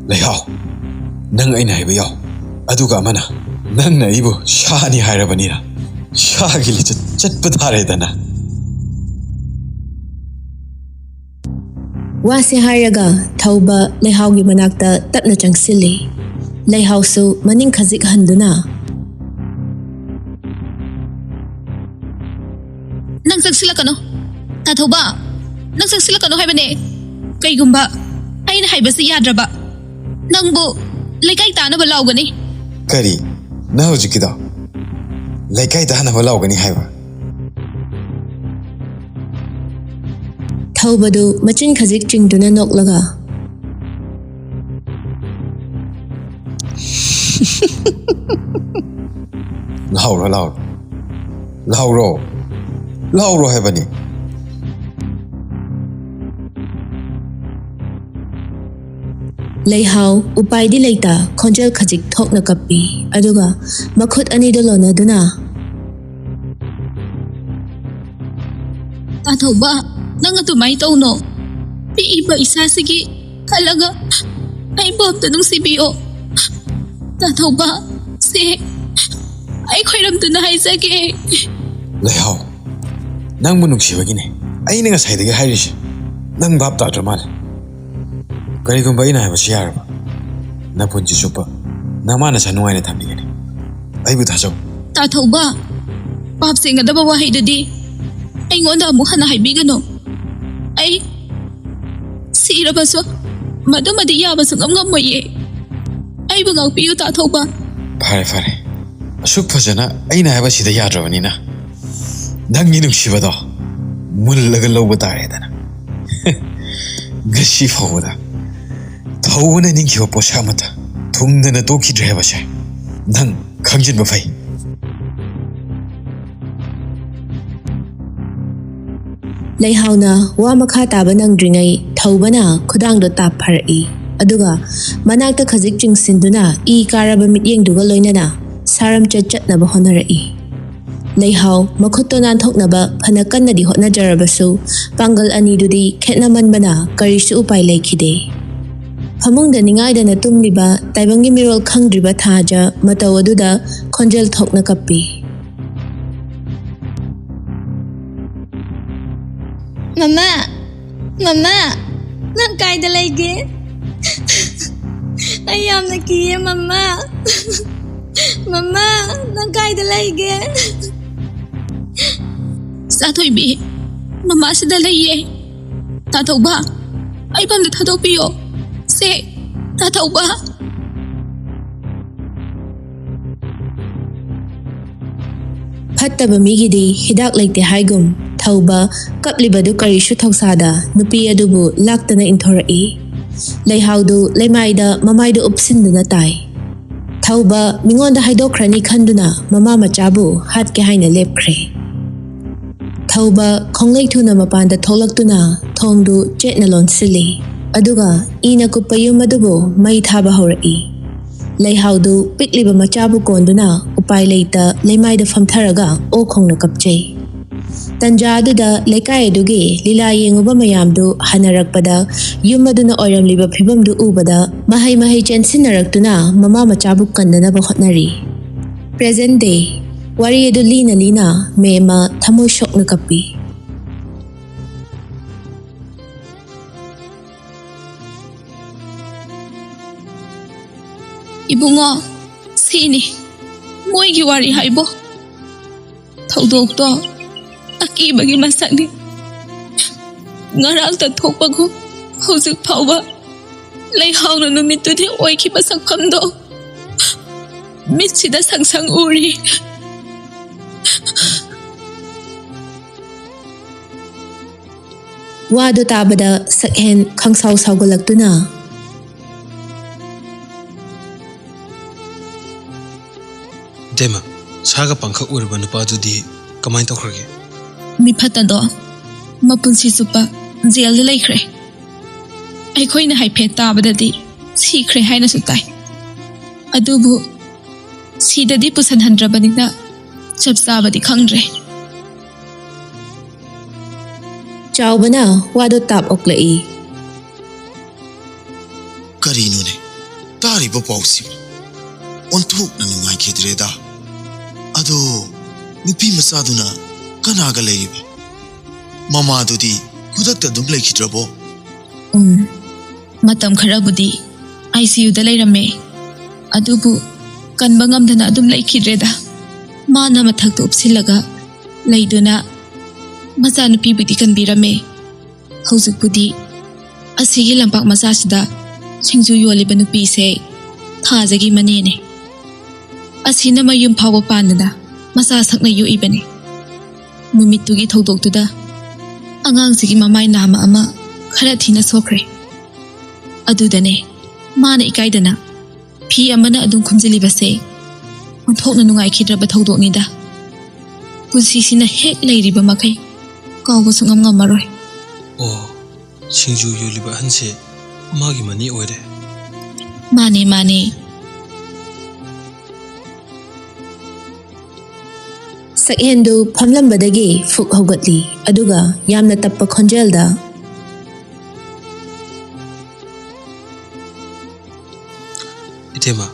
ꯂꯩꯍꯥꯎ, ꯅꯪ ꯑꯩꯅ ꯍꯥꯏꯕ ꯌꯥꯎ꯫ ꯑꯗꯨꯒ ꯑꯃꯅ, ꯅꯪꯅ ꯑꯩꯕꯨ ꯁꯥꯅꯤ ꯍꯥꯏꯔꯕꯅꯤꯅ ꯁꯥꯒꯤ ꯂꯤꯆꯠ ꯆꯠꯄ ꯇꯥꯔꯦꯗꯅ꯫ ꯋꯥꯁꯦ ꯍꯥꯏꯔꯒ ꯊꯧꯕ ꯂꯩꯍꯥꯎꯒꯤ ꯃꯅꯥꯛꯇ ꯇꯞꯅ ꯆꯪꯁꯤꯜꯂꯤ꯫ ꯂꯩꯍꯥꯎꯁꯨ ꯃꯅꯤꯡ ꯈꯖꯤꯛ ꯍꯟꯗꯨꯅ, "ꯅꯪ ꯆꯪꯁꯤꯜꯂꯛꯀꯅꯨ, ꯇꯥꯊꯧꯕ, ꯅꯪ ꯆꯪꯁꯤꯜꯂꯛꯀꯅꯨ ꯍꯥꯏꯕꯅꯦ꯫ ꯀꯩꯒꯨꯝꯕ ꯑꯩꯅ ꯍꯥꯏꯕꯁꯤ ꯌꯥꯗ꯭ꯔꯕ, ꯅꯪꯕꯨ ꯂꯩꯀꯥꯏ ꯇꯥꯅꯕ ꯂꯥꯎꯒꯅꯤ꯫" "ꯀꯔꯤ? ꯅꯪ ꯍꯧꯖꯤꯛꯀꯤꯗꯣ ꯂꯩꯀꯥꯏ ꯇꯥꯅꯕ ꯂꯥꯎꯒꯅꯤ ꯍꯥꯏꯕ?" ꯊꯧꯕꯗꯨ ꯃꯆꯤꯟ ꯈꯖꯤꯛ ꯆꯤꯡꯗꯨꯅ ꯅꯣꯛꯂꯒ, "ꯂꯥꯎꯔꯣ, ꯂꯥꯎꯔꯣ, ꯂꯥꯎꯔꯣ, ꯂꯥꯎꯔꯣ ꯍꯥꯏꯕꯅꯤ꯫" ꯂꯩꯍꯥꯎ ꯎꯄꯥꯏꯗꯤ ꯂꯩꯇ ꯈꯣꯟꯖꯦꯜ ꯈꯖꯤꯛ ꯊꯣꯛꯅ ꯀꯞꯄꯤ꯫ ꯑꯗꯨꯒ ꯃꯈꯨꯠ ꯑꯅꯤꯗꯨ ꯂꯣꯟꯅꯗꯨꯅ, "ꯇꯥꯊꯧꯕ, ꯅꯪ ꯑꯗꯨꯃꯥꯏꯅ ꯇꯧꯅꯣ꯫ ꯄꯤꯛꯏꯕ ꯏꯆꯥꯁꯤꯒꯤ ꯈꯜꯂꯒ ꯑꯩꯕꯨ ꯑꯝꯇ ꯅꯨꯡꯁꯤꯕꯤꯌꯣ꯫ ꯇꯥꯊꯧꯕ, ꯁꯦ ꯑꯩ ꯈꯣꯏꯔꯝꯗꯨꯅ ꯍꯥꯏꯖꯒꯦ꯫" "ꯂꯩꯍꯥꯎ, ꯅꯪꯕꯨ ꯅꯨꯡꯁꯤꯕꯒꯤꯅꯦ ꯑꯩꯅ ꯉꯁꯥꯏꯗꯒꯤ ꯍꯥꯏꯔꯤꯁꯦ꯫ ꯅꯪ ꯚꯥꯞ ꯇꯥꯗ꯭ꯔ ꯃꯥꯜꯂꯦ꯫ ꯀꯔꯤꯒꯨꯝꯕ ꯑꯩꯅ ꯍꯥꯏꯕꯁꯤ ꯌꯥꯔꯕ, ꯅꯄꯨꯟꯁꯤ ꯆꯨꯞꯄ ꯅꯃꯥ ꯅꯆꯥ ꯅꯨꯡꯉꯥꯏꯅ ꯊꯝꯕꯤꯒꯅꯤ꯫ ꯑꯩꯕꯨ ꯊꯥꯖꯧ꯫" "ꯇꯥꯊꯧꯕ, ꯄꯥꯞ ꯆꯦꯟꯒꯗꯕ ꯋꯥꯍꯩꯗꯨꯗꯤ ꯑꯩꯉꯣꯟꯗ ꯑꯃꯨꯛ ꯍꯟꯅ ꯍꯥꯏꯕꯤꯒꯅꯨ꯫ ꯑꯩ ꯁꯤꯔꯕꯁꯨ ꯃꯗꯨꯃꯗꯤ ꯌꯥꯕ ꯁꯨꯡꯉꯝ ꯉꯝꯃꯣꯏꯌꯦ꯫ ꯑꯩꯕꯨ ꯉꯥꯛꯄꯤꯌꯨ, ꯇꯥꯊꯧꯕ꯫" "ꯐꯔꯦ, ꯐꯔꯦ꯫ ꯑꯁꯨꯛ ꯐꯖꯅ ꯑꯩꯅ ꯍꯥꯏꯕꯁꯤꯗ ꯌꯥꯗ꯭ꯔꯕꯅꯤꯅ ꯅꯪꯒꯤ ꯅꯨꯡꯁꯤꯕꯗꯣ ꯃꯨꯜꯂꯒ ꯂꯧꯕ ꯇꯥꯔꯦꯗꯅ꯫" "ꯉꯁꯤ ꯐꯥꯎꯕꯗ ꯊꯧꯕꯅ ꯅꯤꯡꯈꯤꯕ ꯄꯣꯠꯁꯛ ꯑꯃꯠꯇ ꯊꯨꯡꯗꯅ ꯇꯣꯛꯈꯤꯗ꯭ꯔꯦ ꯍꯥꯏꯕꯁꯦ ꯅꯪ ꯈꯪꯖꯤꯟꯕ ꯐꯩ꯫" ꯂꯩꯍꯥꯎꯅ ꯋꯥ ꯃꯈꯥ ꯇꯥꯕ ꯅꯪꯗ꯭ꯔꯤꯉꯩ ꯊꯧꯕꯅ ꯈꯨꯗꯥꯡꯗꯣ ꯇꯥꯞ ꯐꯥꯔꯛꯏ꯫ ꯑꯗꯨꯒ ꯃꯅꯥꯛꯇ ꯈꯖꯤꯛ ꯆꯤꯡꯁꯤꯟꯗꯨꯅ ꯏ ꯀꯥꯔꯕ ꯃꯤꯠꯌꯦꯡꯗꯨꯒ ꯂꯣꯏꯅꯅ ꯁꯥꯔꯝꯆꯠ ꯆꯠꯅꯕ ꯍꯣꯠꯅꯔꯛꯏ꯫ ꯂꯩꯍꯥꯎ ꯃꯈꯨꯠꯇꯣ ꯅꯥꯟꯊꯣꯛꯅꯕ ꯐꯅ ꯀꯟꯅꯗꯤ ꯍꯣꯠꯅꯖꯔꯕꯁꯨ, ꯄꯥꯡꯒꯜ ꯑꯅꯤꯗꯨꯗꯤ ꯈꯦꯠꯅꯃꯟꯕꯅ ꯀꯔꯤꯁꯨ ꯎꯄꯥꯏ ꯂꯩꯈꯤꯗꯦ꯫ ꯐꯃꯨꯡꯗ ꯅꯤꯡꯉꯥꯏꯗꯅ ꯇꯨꯝꯂꯤꯕ ꯇꯥꯏꯕꯪꯒꯤ ꯃꯤꯔꯣꯜ ꯈꯪꯗ꯭ꯔꯤꯕ ꯊꯥꯖ ꯃꯇꯧ ꯑꯗꯨꯗ ꯈꯣꯟꯖꯦꯜ ꯊꯣꯛꯅ ꯀꯞꯄꯤ꯫ "ꯃꯃꯥ! ꯃꯃꯥ!" ꯅꯪ ꯀꯥꯏꯗ ꯂꯩꯒꯦ? ꯑꯩ ꯌꯥꯝꯅ ꯀꯤꯌꯦ, ꯃꯃꯥ꯫ ꯃꯃꯥ, ꯅꯪ ꯀꯥꯏꯗ ꯂꯩꯒꯦ? ꯏꯆꯥꯊꯣꯏꯕꯤ, ꯃꯃꯥ ꯁꯤꯗ ꯂꯩꯌꯦ꯫ ꯇꯥꯊꯧꯕ, ꯑꯩꯕꯨ ꯑꯝꯇ ꯊꯥꯗꯣꯛꯄꯤꯌꯣ꯫ ꯁꯦ, ꯇꯥꯊꯧꯕ꯫ ꯐꯠꯇꯕ ꯃꯤꯒꯤꯗꯤ ꯍꯤꯗꯥꯛ ꯂꯩꯇꯦ ꯍꯥꯏꯒꯨꯝ, ꯊꯧꯕ ꯀꯞꯂꯤꯕꯗꯨ ꯀꯔꯤꯁꯨ ꯊꯧꯁꯥꯗ ꯅꯨꯄꯤ ꯑꯗꯨꯕꯨ ꯂꯥꯛꯇꯅ ꯏꯟꯊꯣꯔꯛꯏ꯫ ꯂꯩꯍꯥꯎꯗꯨ ꯂꯩꯃꯥꯏꯗ ꯃꯃꯥꯏꯗꯨ ꯎꯞꯁꯤꯟꯗꯨꯅ ꯇꯥꯏ꯫ ꯊꯧꯕ ꯃꯤꯉꯣꯟꯗ ꯍꯥꯏꯗꯣꯛꯈ꯭ꯔꯅꯤ ꯈꯟꯗꯨꯅ ꯃꯃꯥ ꯃꯆꯥꯕꯨ ꯍꯥꯠꯀꯦ ꯍꯥꯏꯅ ꯂꯦꯞꯈ꯭ꯔꯦ꯫ ꯊꯧꯕ ꯈꯣꯡꯂꯩ ꯊꯨꯅ ꯃꯄꯥꯟꯗ ꯊꯣꯛꯂꯛꯇꯨꯅ ꯊꯣꯡꯗꯨ ꯆꯦꯠꯅ ꯂꯣꯟꯁꯤꯜꯂꯤ꯫ ꯑꯗꯨꯒ ꯏꯅ ꯀꯨꯞꯄ ꯌꯨꯝ ꯑꯗꯨꯕꯨ ꯃꯩ ꯊꯥꯕ ꯍꯧꯔꯛꯏ꯫ ꯂꯩꯍꯥꯎꯗꯨ ꯄꯤꯛꯂꯤꯕ ꯃꯆꯥꯕꯨ ꯀꯣꯟꯗꯨꯅ ꯎꯄꯥꯏ ꯂꯩꯇ ꯂꯩꯃꯥꯏꯗ ꯐꯝꯊꯔꯒ ꯑꯣ ꯈꯣꯡꯅ ꯀꯞꯆꯩ꯫ ꯇꯟꯖꯥ ꯑꯗꯨꯗ ꯂꯩꯀꯥꯏ ꯑꯗꯨꯒꯤ ꯂꯤꯂꯥ ꯌꯦꯡꯉꯨꯕ ꯃꯌꯥꯝꯗꯨ ꯍꯟꯅꯔꯛꯄꯗ ꯌꯨꯝ ꯑꯗꯨꯅ ꯑꯣꯏꯔꯝꯂꯤꯕ ꯐꯤꯕꯝꯗꯨ ꯎꯕꯗ ꯃꯍꯩ ꯃꯍꯩ ꯆꯦꯟꯁꯤꯟꯅꯔꯛꯇꯨꯅ ꯃꯃꯥ ꯃꯆꯥꯕꯨ ꯀꯟꯅꯅꯕ ꯍꯣꯠꯅꯔꯤ꯫ Present day꯫ ꯋꯥꯔꯤ ꯑꯗꯨ ꯂꯤꯅ ꯂꯤꯅ ꯃꯦꯝꯃ ꯊꯃꯣꯏ ꯁꯣꯛꯅ ꯀꯞꯄꯤ꯫ ꯏꯕꯨꯡꯉꯣ, ꯁꯤꯅꯤ ꯃꯣꯏꯒꯤ ꯋꯥꯔꯤ ꯍꯥꯏꯕꯣ꯫ ꯊꯧꯗꯣꯛꯇꯣ ꯑꯀꯤꯕꯒꯤ ꯃꯁꯛꯅꯤ꯫ ꯉꯔꯥꯡꯇ ꯊꯣꯛꯄꯒꯨꯝ ꯍꯧꯖꯤꯛ ꯐꯥꯎꯕ ꯂꯩꯍꯥꯎꯅ ꯅꯨꯃꯤꯠꯇꯨꯗꯤ ꯑꯣꯏꯈꯤꯕ ꯁꯛꯐꯝꯗꯣ ꯃꯤꯠꯁꯤꯗ ꯁꯪ ꯁꯪ ꯎꯔꯤ꯫ ꯋꯥꯗꯨ ꯇꯥꯕꯗ ꯁꯛꯍꯦꯟ ꯈꯪꯁꯥꯎ ꯁꯥꯎꯒꯠꯂꯛꯇꯨꯅ, "ꯏꯇꯩꯃ, ꯁꯥꯒ ꯄꯪꯈꯛ ꯎꯔꯕ ꯅꯨꯄꯥꯗꯨꯗꯤ ꯀꯃꯥꯏꯅ ꯇꯧꯈ꯭ꯔꯒꯦ?" ꯃꯤꯐꯠꯇꯗꯣ ꯃꯄꯨꯟꯁꯤ ꯆꯨꯞꯄ ꯖꯦꯜꯗ ꯂꯩꯈ꯭ꯔꯦ꯫ ꯑꯩꯈꯣꯏꯅ ꯍꯥꯏꯐꯦꯠ ꯇꯥꯕꯗꯗꯤ ꯁꯤꯈ꯭ꯔꯦ ꯍꯥꯏꯅꯁꯨ ꯇꯥꯏ꯫ ꯑꯗꯨꯕꯨ ꯁꯤꯗꯗꯤ ꯄꯨꯁꯟꯍꯟꯗ꯭ꯔꯕꯅꯤꯅ ꯆꯞ ꯆꯥꯕꯗꯤ ꯈꯪꯗ꯭ꯔꯦ꯫ ꯆꯥꯎꯕꯅ ꯋꯥꯗꯣ ꯇꯥꯞ ꯑꯣꯛꯂꯛꯏ꯫ ꯀꯔꯤꯅꯣꯅꯦ ꯇꯥꯔꯤꯕ ꯄꯥꯎꯁꯤꯕꯨ? ꯑꯣꯟꯊꯣꯛꯅ ꯅꯨꯡꯉꯥꯏꯈꯤꯗ꯭ꯔꯦꯗ꯫ ꯑꯗꯣ ꯅꯨꯄꯤ ꯃꯆꯥꯗꯨꯅ ꯀꯅꯥꯒ ꯂꯩꯔꯤꯕ? ꯃꯃꯥꯗꯨꯗꯤ ꯈꯨꯗꯛꯇ ꯑꯗꯨꯝ ꯂꯩꯈꯤꯗ꯭ꯔꯕꯣ? ꯎꯝ, ꯃꯇꯝ ꯈꯔꯕꯨꯗꯤ ꯑꯥꯏ ꯁꯤ ꯌꯨꯗ ꯂꯩꯔꯝꯃꯦ, ꯑꯗꯨꯕꯨ ꯀꯟꯕ ꯉꯝꯗꯅ ꯑꯗꯨꯝ ꯂꯩꯈꯤꯗ꯭ꯔꯦꯗ꯫ ꯃꯥꯅ ꯃꯊꯛꯇ ꯎꯞꯁꯤꯜꯂꯒ ꯂꯩꯗꯨꯅ ꯃꯆꯥꯅꯨꯄꯤꯕꯨꯗꯤ ꯀꯟꯕꯤꯔꯝꯃꯦ꯫ ꯍꯧꯖꯤꯛꯄꯨꯗꯤ ꯑꯁꯤꯒꯤ ꯂꯝꯄꯥꯛ ꯃꯆꯥꯁꯤꯗ ꯁꯤꯡꯖꯨ ꯌꯣꯜꯂꯤꯕ ꯅꯨꯄꯤꯁꯦ ꯊꯥꯖꯒꯤ ꯃꯅꯦꯅꯦ꯫ ꯑꯁꯤꯅ ꯃꯌꯨꯝ ꯐꯥꯎꯕ ꯄꯥꯟꯗꯅ ꯃꯆꯥ ꯁꯛꯅ ꯌꯣꯛꯏꯕꯅꯤ꯫ ꯅꯨꯃꯤꯠꯇꯨꯒꯤ ꯊꯧꯗꯣꯛꯇꯨꯗ ꯑꯉꯥꯡꯁꯤꯒꯤ ꯃꯃꯥꯏ ꯅꯥꯝꯃ ꯑꯃ ꯈꯔ ꯊꯤꯅ ꯁꯣꯛꯈ꯭ꯔꯦ꯫ ꯑꯗꯨꯗꯅꯦ ꯃꯥꯅ ꯏꯀꯥꯏꯗꯅ ꯐꯤ ꯑꯃꯅ ꯑꯗꯨꯝ ꯈꯨꯝꯖꯤꯜꯂꯤꯕꯁꯦ ꯑꯣꯟꯊꯣꯛꯅ ꯅꯨꯡꯉꯥꯏꯈꯤꯗ꯭ꯔꯕ ꯊꯧꯗꯣꯛꯅꯤꯗ꯫ ꯄꯨꯟꯁꯤꯁꯤꯅ ꯍꯦꯛ ꯂꯩꯔꯤꯕ ꯃꯈꯩ ꯀꯥꯎꯕ ꯁꯨꯡꯉꯝ ꯉꯝꯃꯔꯣꯏ꯫ ꯑꯣ, ꯁꯤꯡꯖꯨ ꯌꯣꯜꯂꯤꯕ ꯑꯍꯟꯁꯦ ꯃꯥꯒꯤ ꯃꯅꯦ ꯑꯣꯏꯔꯦ꯫ ꯃꯥꯅꯦ, ꯃꯥꯅꯦ꯫ ꯁꯛꯍꯦꯟꯗꯨ ꯐꯝꯂꯝꯕꯗꯒꯤ ꯐꯨꯛ ꯍꯧꯒꯠꯂꯤ, ꯑꯗꯨꯒ ꯌꯥꯝꯅ ꯇꯞꯄ ꯈꯣꯟꯖꯦꯜꯗ, "ꯏꯇꯩꯃ,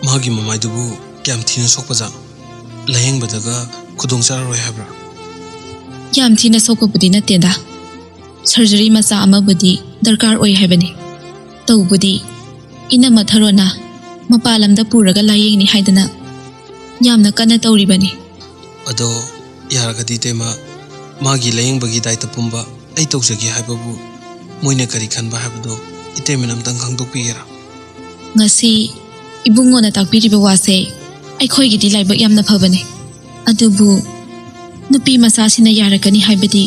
ꯃꯥꯒꯤ ꯃꯃꯥꯏꯗꯨꯕꯨ ꯀꯌꯥꯝ ꯊꯤꯅ ꯁꯣꯛꯄꯖꯥꯠꯅꯣ? ꯂꯥꯌꯦꯡꯕꯗꯒ ꯈꯨꯗꯣꯡ ꯆꯥꯔꯔꯣꯏ ꯍꯥꯏꯕ꯭ꯔꯥ?" "ꯌꯥꯝ ꯊꯤꯅ ꯁꯣꯛꯄꯕꯨꯗꯤ ꯅꯠꯇꯦꯗ꯫ ꯁꯔꯖꯔꯤ ꯃꯆꯥ ꯑꯃꯕꯨꯗꯤ ꯗꯔꯀꯥꯔ ꯑꯣꯏ ꯍꯥꯏꯕꯅꯤ꯫ ꯇꯧꯕꯗꯤ ꯏꯅꯝꯃ ꯊꯔꯣꯅ ꯃꯄꯥꯟ ꯂꯝꯗ ꯄꯨꯔꯒ ꯂꯥꯌꯦꯡꯅꯤ ꯍꯥꯏꯗꯅ ꯌꯥꯝꯅ ꯀꯟꯅ ꯇꯧꯔꯤꯕꯅꯤ꯫" "ꯑꯗꯣ ꯌꯥꯔꯒꯗꯤ ꯏꯇꯩꯃ, ꯃꯥꯒꯤ ꯂꯥꯌꯦꯡꯕꯒꯤ ꯗꯥꯏꯇ ꯄꯨꯝꯕ ꯑꯩ ꯇꯧꯖꯒꯦ ꯍꯥꯏꯕꯕꯨ ꯃꯣꯏꯅ ꯀꯔꯤ ꯈꯟꯕ ꯍꯥꯏꯕꯗꯣ ꯏꯇꯩꯃꯅ ꯑꯝꯇꯪ ꯈꯪꯗꯣꯛꯄꯤꯒꯦꯔꯥ?" "ꯉꯁꯤ ꯏꯕꯨꯡꯉꯣꯅ ꯇꯥꯛꯄꯤꯔꯤꯕ ꯋꯥꯁꯦ ꯑꯩꯈꯣꯏꯒꯤꯗꯤ ꯂꯥꯏꯕꯛ ꯌꯥꯝꯅ ꯐꯕꯅꯤ꯫ ꯑꯗꯨꯕꯨ ꯅꯨꯄꯤ ꯃꯆꯥꯁꯤꯅ ꯌꯥꯔꯛꯀꯅꯤ ꯍꯥꯏꯕꯗꯤ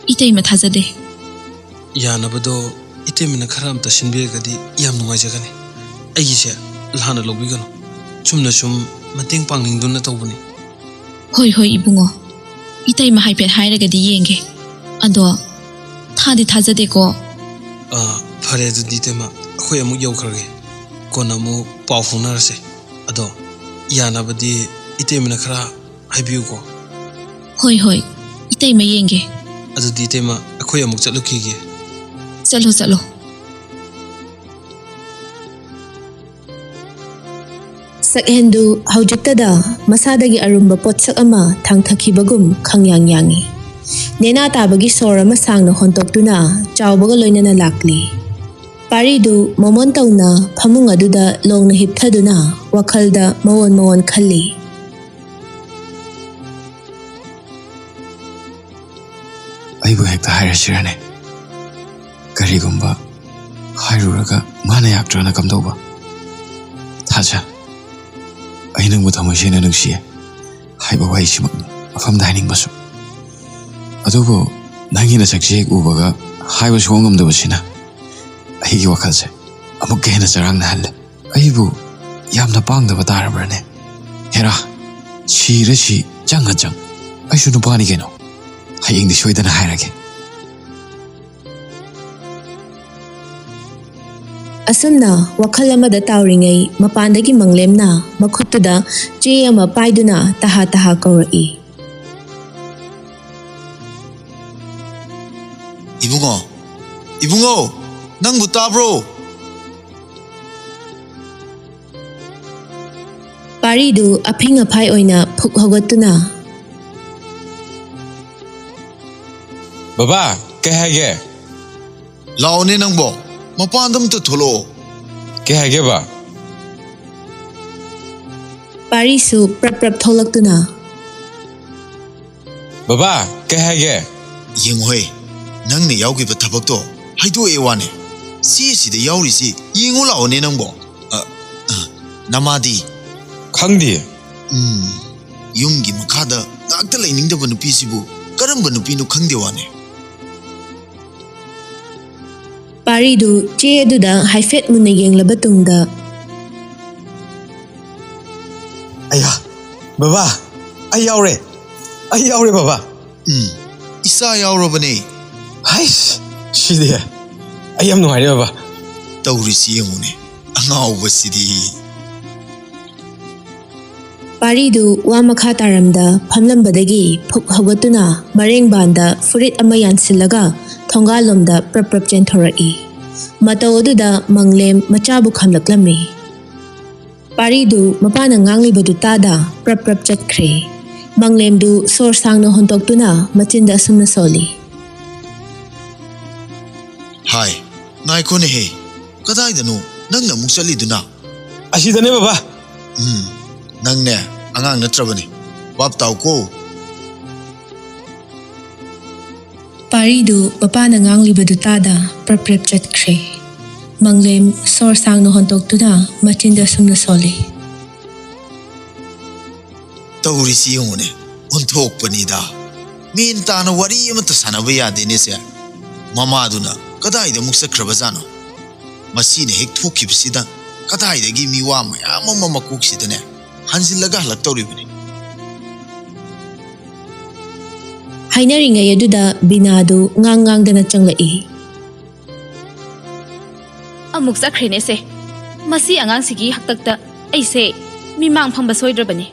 ꯏꯇꯩꯃ ꯊꯥꯖꯗꯦ꯫" "ꯌꯥꯅꯕꯗꯣ ꯏꯇꯩꯃꯅ ꯈꯔ ꯑꯝꯇ ꯁꯤꯟꯕꯤꯔꯒꯗꯤ ꯌꯥꯝ ꯅꯨꯡꯉꯥꯏꯖꯒꯅꯤ꯫ ꯑꯩꯒꯤꯁꯦ ꯂꯥꯟꯅ ꯂꯧꯕꯤꯒꯅꯨ꯫ ꯆꯨꯝꯅ ꯁꯨꯝ ꯃꯇꯦꯡ ꯄꯥꯡꯅꯤꯡꯗꯨꯅ ꯇꯧꯕꯅꯤ꯫" "ꯍꯣꯏ, ꯍꯣꯏ, ꯏꯕꯨꯡꯉꯣ꯫ ꯏꯇꯩꯃ ꯍꯥꯏꯐꯦꯠ ꯍꯥꯏꯔꯒꯗꯤ ꯌꯦꯡꯒꯦ꯫ ꯑꯗꯣ ꯊꯥꯗꯤ ꯊꯥꯖꯗꯦꯀꯣ꯫" "ꯑꯥ, ꯐꯔꯦ, ꯑꯗꯨꯗꯤ ꯏꯇꯩꯃ, ꯑꯩꯈꯣꯏ ꯑꯃꯨꯛ ꯌꯧꯈ꯭ꯔꯒꯦ꯫ ꯀꯣꯟꯅ ꯑꯃꯨꯛ ꯄꯥꯎ ꯐꯥꯎꯅꯔꯁꯦ꯫ ꯑꯗꯣ ꯌꯥꯅꯕꯗꯤ ꯏꯇꯩꯃꯅ ꯈꯔ ꯍꯥꯏꯕꯤꯌꯨꯀꯣ꯫" "ꯍꯣꯏ, ꯍꯣꯏ, ꯏꯇꯩꯃ ꯌꯦꯡꯒꯦ꯫" "ꯑꯗꯨꯗꯤ ꯏꯇꯩꯃ, ꯑꯩꯈꯣꯏ ꯑꯃꯨꯛ ꯆꯠꯂꯨꯈꯤꯒꯦ꯫" "ꯆꯠꯂꯣ, ꯆꯠꯂꯣ꯫" ꯁꯛꯍꯦꯟꯗꯨ ꯍꯧꯖꯤꯛꯇꯗ ꯃꯁꯥꯗꯒꯤ ꯑꯔꯨꯝꯕ ꯄꯣꯠꯁꯛ ꯑꯃ ꯊꯥꯡꯊꯈꯤꯕꯒꯨꯝ ꯈꯪꯌꯥꯡ ꯌꯥꯡꯏ꯫ ꯅꯦꯅꯥ ꯇꯥꯕꯒꯤ ꯁꯣꯔ ꯑꯃ ꯁꯥꯡꯅ ꯍꯣꯟꯇꯣꯛꯇꯨꯅ ꯆꯥꯎꯕꯒ ꯂꯣꯏꯅꯅ ꯂꯥꯛꯂꯤ꯫ ꯄꯥꯔꯤꯗꯨ ꯃꯣꯃꯣꯟ ꯇꯧꯅ ꯐꯃꯨꯡ ꯑꯗꯨꯗ ꯂꯣꯡꯅ ꯍꯤꯞꯊꯗꯨꯅ ꯋꯥꯈꯜꯗ ꯃꯑꯣꯟ ꯃꯑꯣꯟ ꯈꯜꯂꯤ꯫ ꯑꯩꯕꯨ ꯍꯦꯛꯇ ꯍꯥꯏꯔꯁꯤꯔꯅꯦ? ꯀꯔꯤꯒꯨꯝꯕ ꯍꯥꯏꯔꯨꯔꯒ ꯃꯥꯅ ꯌꯥꯔꯛꯇ꯭ꯔꯒꯅ ꯀꯝꯗꯧꯕ? ꯊꯥꯖ, ꯑꯩ ꯅꯪꯕꯨ ꯊꯃꯣꯏ ꯁꯦꯡꯅ ꯅꯨꯡꯁꯤꯌꯦ ꯍꯥꯏꯕ ꯋꯥꯍꯩꯁꯤꯃꯛꯅꯤ ꯃꯐꯝꯗ ꯍꯥꯏꯅꯤꯡꯕꯁꯨ꯫ ꯑꯗꯨꯕꯨ ꯅꯪꯒꯤ ꯅꯁꯛꯁꯦ ꯍꯦꯛ ꯎꯕꯒ ꯍꯥꯏꯕ ꯁꯨꯡꯉꯝ ꯉꯝꯗꯕꯁꯤꯅ ꯑꯩꯒꯤ ꯋꯥꯈꯜꯁꯦ ꯑꯃꯨꯛꯀ ꯍꯦꯟꯅ ꯆꯔꯥꯡꯅꯍꯜꯂꯦ꯫ ꯑꯩꯕꯨ ꯌꯥꯝꯅ ꯄꯥꯡꯗꯕ ꯇꯥꯔꯕ꯭ꯔꯅꯦ? ꯍꯦꯔꯥ, ꯁꯤꯔ ꯁꯤ, ꯆꯪꯉ ꯆꯪ, ꯑꯩꯁꯨ ꯅꯨꯄꯥꯅꯤ ꯀꯩꯅꯣ꯫ ꯍꯌꯦꯡꯗꯤ ꯁꯣꯏꯗꯅ ꯍꯥꯏꯔꯒꯦ꯫ ꯑꯁꯨꯝꯅ ꯋꯥꯈꯜ ꯑꯃꯗ ꯇꯥꯎꯔꯤꯉꯩ ꯃꯄꯥꯟꯗꯒꯤ ꯃꯪꯂꯦꯝꯅ ꯃꯈꯨꯠꯇꯨꯗ ꯆꯦ ꯑꯃ ꯄꯥꯏꯗꯨꯅ ꯇꯍꯥ ꯇꯍꯥ ꯀꯧꯔꯛꯏ꯫ ꯏꯕꯨꯡꯉꯣ, ꯏꯕꯨꯡꯉꯣ, ꯅꯪꯕꯨ ꯇꯥꯕ꯭ꯔꯣ? ꯄꯥꯔꯤꯗꯨ ꯑꯐꯤꯡ ꯑꯐꯥꯏ ꯑꯣꯏꯅ ꯐꯨꯛ ꯍꯧꯒꯠꯇꯨꯅ, ꯕꯕꯥ, ꯀꯩ ꯍꯥꯏꯒꯦ? ꯂꯥꯛꯑꯣꯅꯦ ꯅꯪꯕꯣ, ꯃꯄꯥꯟꯗ ꯑꯝꯇ ꯊꯣꯛꯂꯛꯑꯣ꯫ ꯀꯩ ꯍꯥꯏꯒꯦꯕ? ꯄꯥꯔꯤꯁꯨ ꯄ꯭ꯔꯞ ꯄ꯭ꯔꯞ ꯊꯣꯛꯂꯛꯇꯨꯅ, ꯕꯕꯥ, ꯀꯩ ꯍꯥꯏꯒꯦ? ꯌꯦꯡꯉꯨꯍꯦ, ꯅꯪꯅ ꯌꯥꯎꯈꯤꯕ ꯊꯕꯛꯇꯣ ꯍꯥꯏꯗꯣꯛꯑꯦ ꯋꯥꯅꯦ꯫ ꯆꯦꯁꯤꯗ ꯌꯥꯎꯔꯤꯁꯤ ꯌꯦꯡꯉꯨ ꯂꯥꯛꯑꯣꯅꯦ ꯅꯪꯕꯣ꯫ ꯑ, ꯑ, ꯅꯃꯥꯗꯤ? ꯈꯪꯗꯤꯌꯦ꯫ ꯎꯝ, ꯌꯨꯝꯒꯤ ꯃꯈꯥꯗ ꯉꯥꯛꯇ ꯂꯩꯅꯤꯡꯗꯕ ꯅꯨꯄꯤꯁꯤꯕꯨ ꯀꯔꯝꯕ ꯅꯨꯄꯤꯅꯣ ꯈꯪꯗꯦ ꯋꯥꯅꯦ꯫ ꯄꯥꯔꯤꯗꯨ ꯆꯦ ꯑꯗꯨꯗ ꯍꯥꯏꯐꯦꯠ ꯃꯨꯟꯅ ꯌꯦꯡꯂꯕ ꯇꯨꯡꯗ, ꯑꯌꯥ, ꯕꯕꯥ, ꯑꯩ ꯌꯥꯎꯔꯦ꯫ ꯑꯩ ꯌꯥꯎꯔꯦ, ꯕꯕꯥ꯫ ꯎꯝ, ꯏꯆꯥ ꯌꯥꯎꯔꯕꯅꯦ꯫ ꯍꯥꯏꯁ, ꯁꯤꯗꯤ ꯑꯩ ꯌꯥꯝ ꯅꯨꯡꯉꯥꯏꯔꯦ, ꯕꯕꯥ꯫ ꯇꯧꯔꯤꯁꯤ ꯌꯦꯡꯉꯨꯅꯦ, ꯑꯉꯥꯎꯕꯁꯤꯗꯤ꯫ ꯄꯥꯔꯤꯗꯨ ꯋꯥ ꯃꯈꯥ ꯇꯥꯔꯝꯗ ꯐꯝꯂꯝꯕꯗꯒꯤ ꯐꯨꯛ ꯍꯧꯒꯠꯇꯨꯅ ꯃꯔꯦꯡꯕꯥꯟꯗ ꯐꯨꯔꯤꯠ ꯑꯃ ꯌꯥꯟꯁꯤꯜꯂꯒ ꯊꯣꯡꯒꯥꯜꯂꯣꯝꯗ ꯄ꯭ꯔꯞ ꯄ꯭ꯔꯞ ꯆꯦꯟꯊꯣꯔꯛꯏ꯫ ꯃꯇꯧ ꯑꯗꯨꯗ ꯃꯪꯂꯦꯝ ꯃꯆꯥꯕꯨ ꯈꯝꯂꯛꯂꯝꯃꯤ꯫ ꯄꯥꯔꯤꯗꯨ ꯃꯄꯥꯅ ꯉꯥꯡꯂꯤꯕꯗꯨ ꯇꯥꯗ ꯄ꯭ꯔꯞ ꯄ꯭ꯔꯞ ꯆꯠꯈ꯭ꯔꯦ꯫ ꯃꯪꯂꯦꯝꯗꯨ ꯁꯣꯔ ꯁꯥꯡꯅ ꯍꯣꯟꯇꯣꯛꯇꯨꯅ ꯃꯆꯤꯟꯗ ꯑꯁꯨꯝꯅ ꯁꯣꯜꯂꯤ꯫ ꯍꯥꯏ, ꯉꯥꯏꯈꯣꯅꯦꯍꯦ, ꯀꯗꯥꯏꯗꯅꯣ ꯅꯪꯅ ꯑꯃꯨꯛ ꯆꯠꯂꯤꯗꯨꯅ? ꯑꯁꯤꯗꯅꯦ ꯕꯕꯥ꯫ ꯎꯝ, ꯅꯪꯅꯦ ꯑꯉꯥꯡ ꯅꯠꯇ꯭ꯔꯕꯅꯤ, ꯚꯥꯞ ꯇꯥꯎꯀꯣ꯫ ꯄꯥꯔꯤꯗꯨ ꯃꯄꯥꯅ ꯉꯥꯡꯂꯤꯕꯗꯨ ꯇꯥꯗ ꯄ꯭ꯔꯞ ꯄ꯭ꯔꯞ ꯆꯠꯈ꯭ꯔꯦ꯫ ꯃꯪꯂꯦꯝ ꯁꯣꯔ ꯁꯥꯡꯅ ꯍꯣꯟꯇꯣꯛꯇꯨꯅ ꯃꯆꯤꯟꯗ ꯑꯁꯨꯝꯅ ꯁꯣꯜꯂꯤ꯫ ꯇꯧꯔꯤꯁꯤ ꯌꯦꯡꯉꯨꯅꯦ, ꯑꯣꯟꯊꯣꯛꯄꯅꯤꯗ꯫ ꯃꯦꯟ ꯇꯥꯅ ꯋꯥꯔꯤ ꯑꯃꯠꯇ ꯁꯥꯟꯅꯕ ꯌꯥꯗꯦꯅꯦ ꯁꯦ꯫ ꯃꯃꯥꯗꯨꯅ ꯀꯗꯥꯏꯗ ꯑꯃꯨꯛ ꯆꯠꯈ꯭ꯔꯕꯖꯥꯠꯅꯣ? ꯃꯁꯤꯅ ꯍꯦꯛ ꯊꯣꯛꯈꯤꯕꯁꯤꯗ ꯀꯗꯥꯏꯗꯒꯤ ꯃꯤꯋꯥ ꯃꯌꯥꯝ ꯑꯃ ꯃꯀꯣꯛꯁꯤꯗꯅꯦ ꯍꯟꯖꯤꯜꯂꯒ ꯍꯜꯂꯛꯇꯧꯔꯤꯕꯅꯤ꯫ ꯍꯥꯏꯅꯔꯤꯉꯩ ꯑꯗꯨꯗ ꯕꯤꯅꯥꯗꯨ ꯉꯥꯡ ꯉꯥꯡꯗꯅ ꯆꯪꯂꯛꯏ꯫ ꯑꯃꯨꯛ ꯆꯠꯈ꯭ꯔꯦꯅꯦ ꯁꯦ꯫ ꯃꯁꯤ ꯑꯉꯥꯡꯁꯤꯒꯤ ꯍꯥꯛꯇꯛꯇ ꯑꯩꯁꯦ ꯃꯤꯃꯥꯡ ꯐꯝꯕ ꯁꯣꯏꯗ꯭ꯔꯕꯅꯤ꯫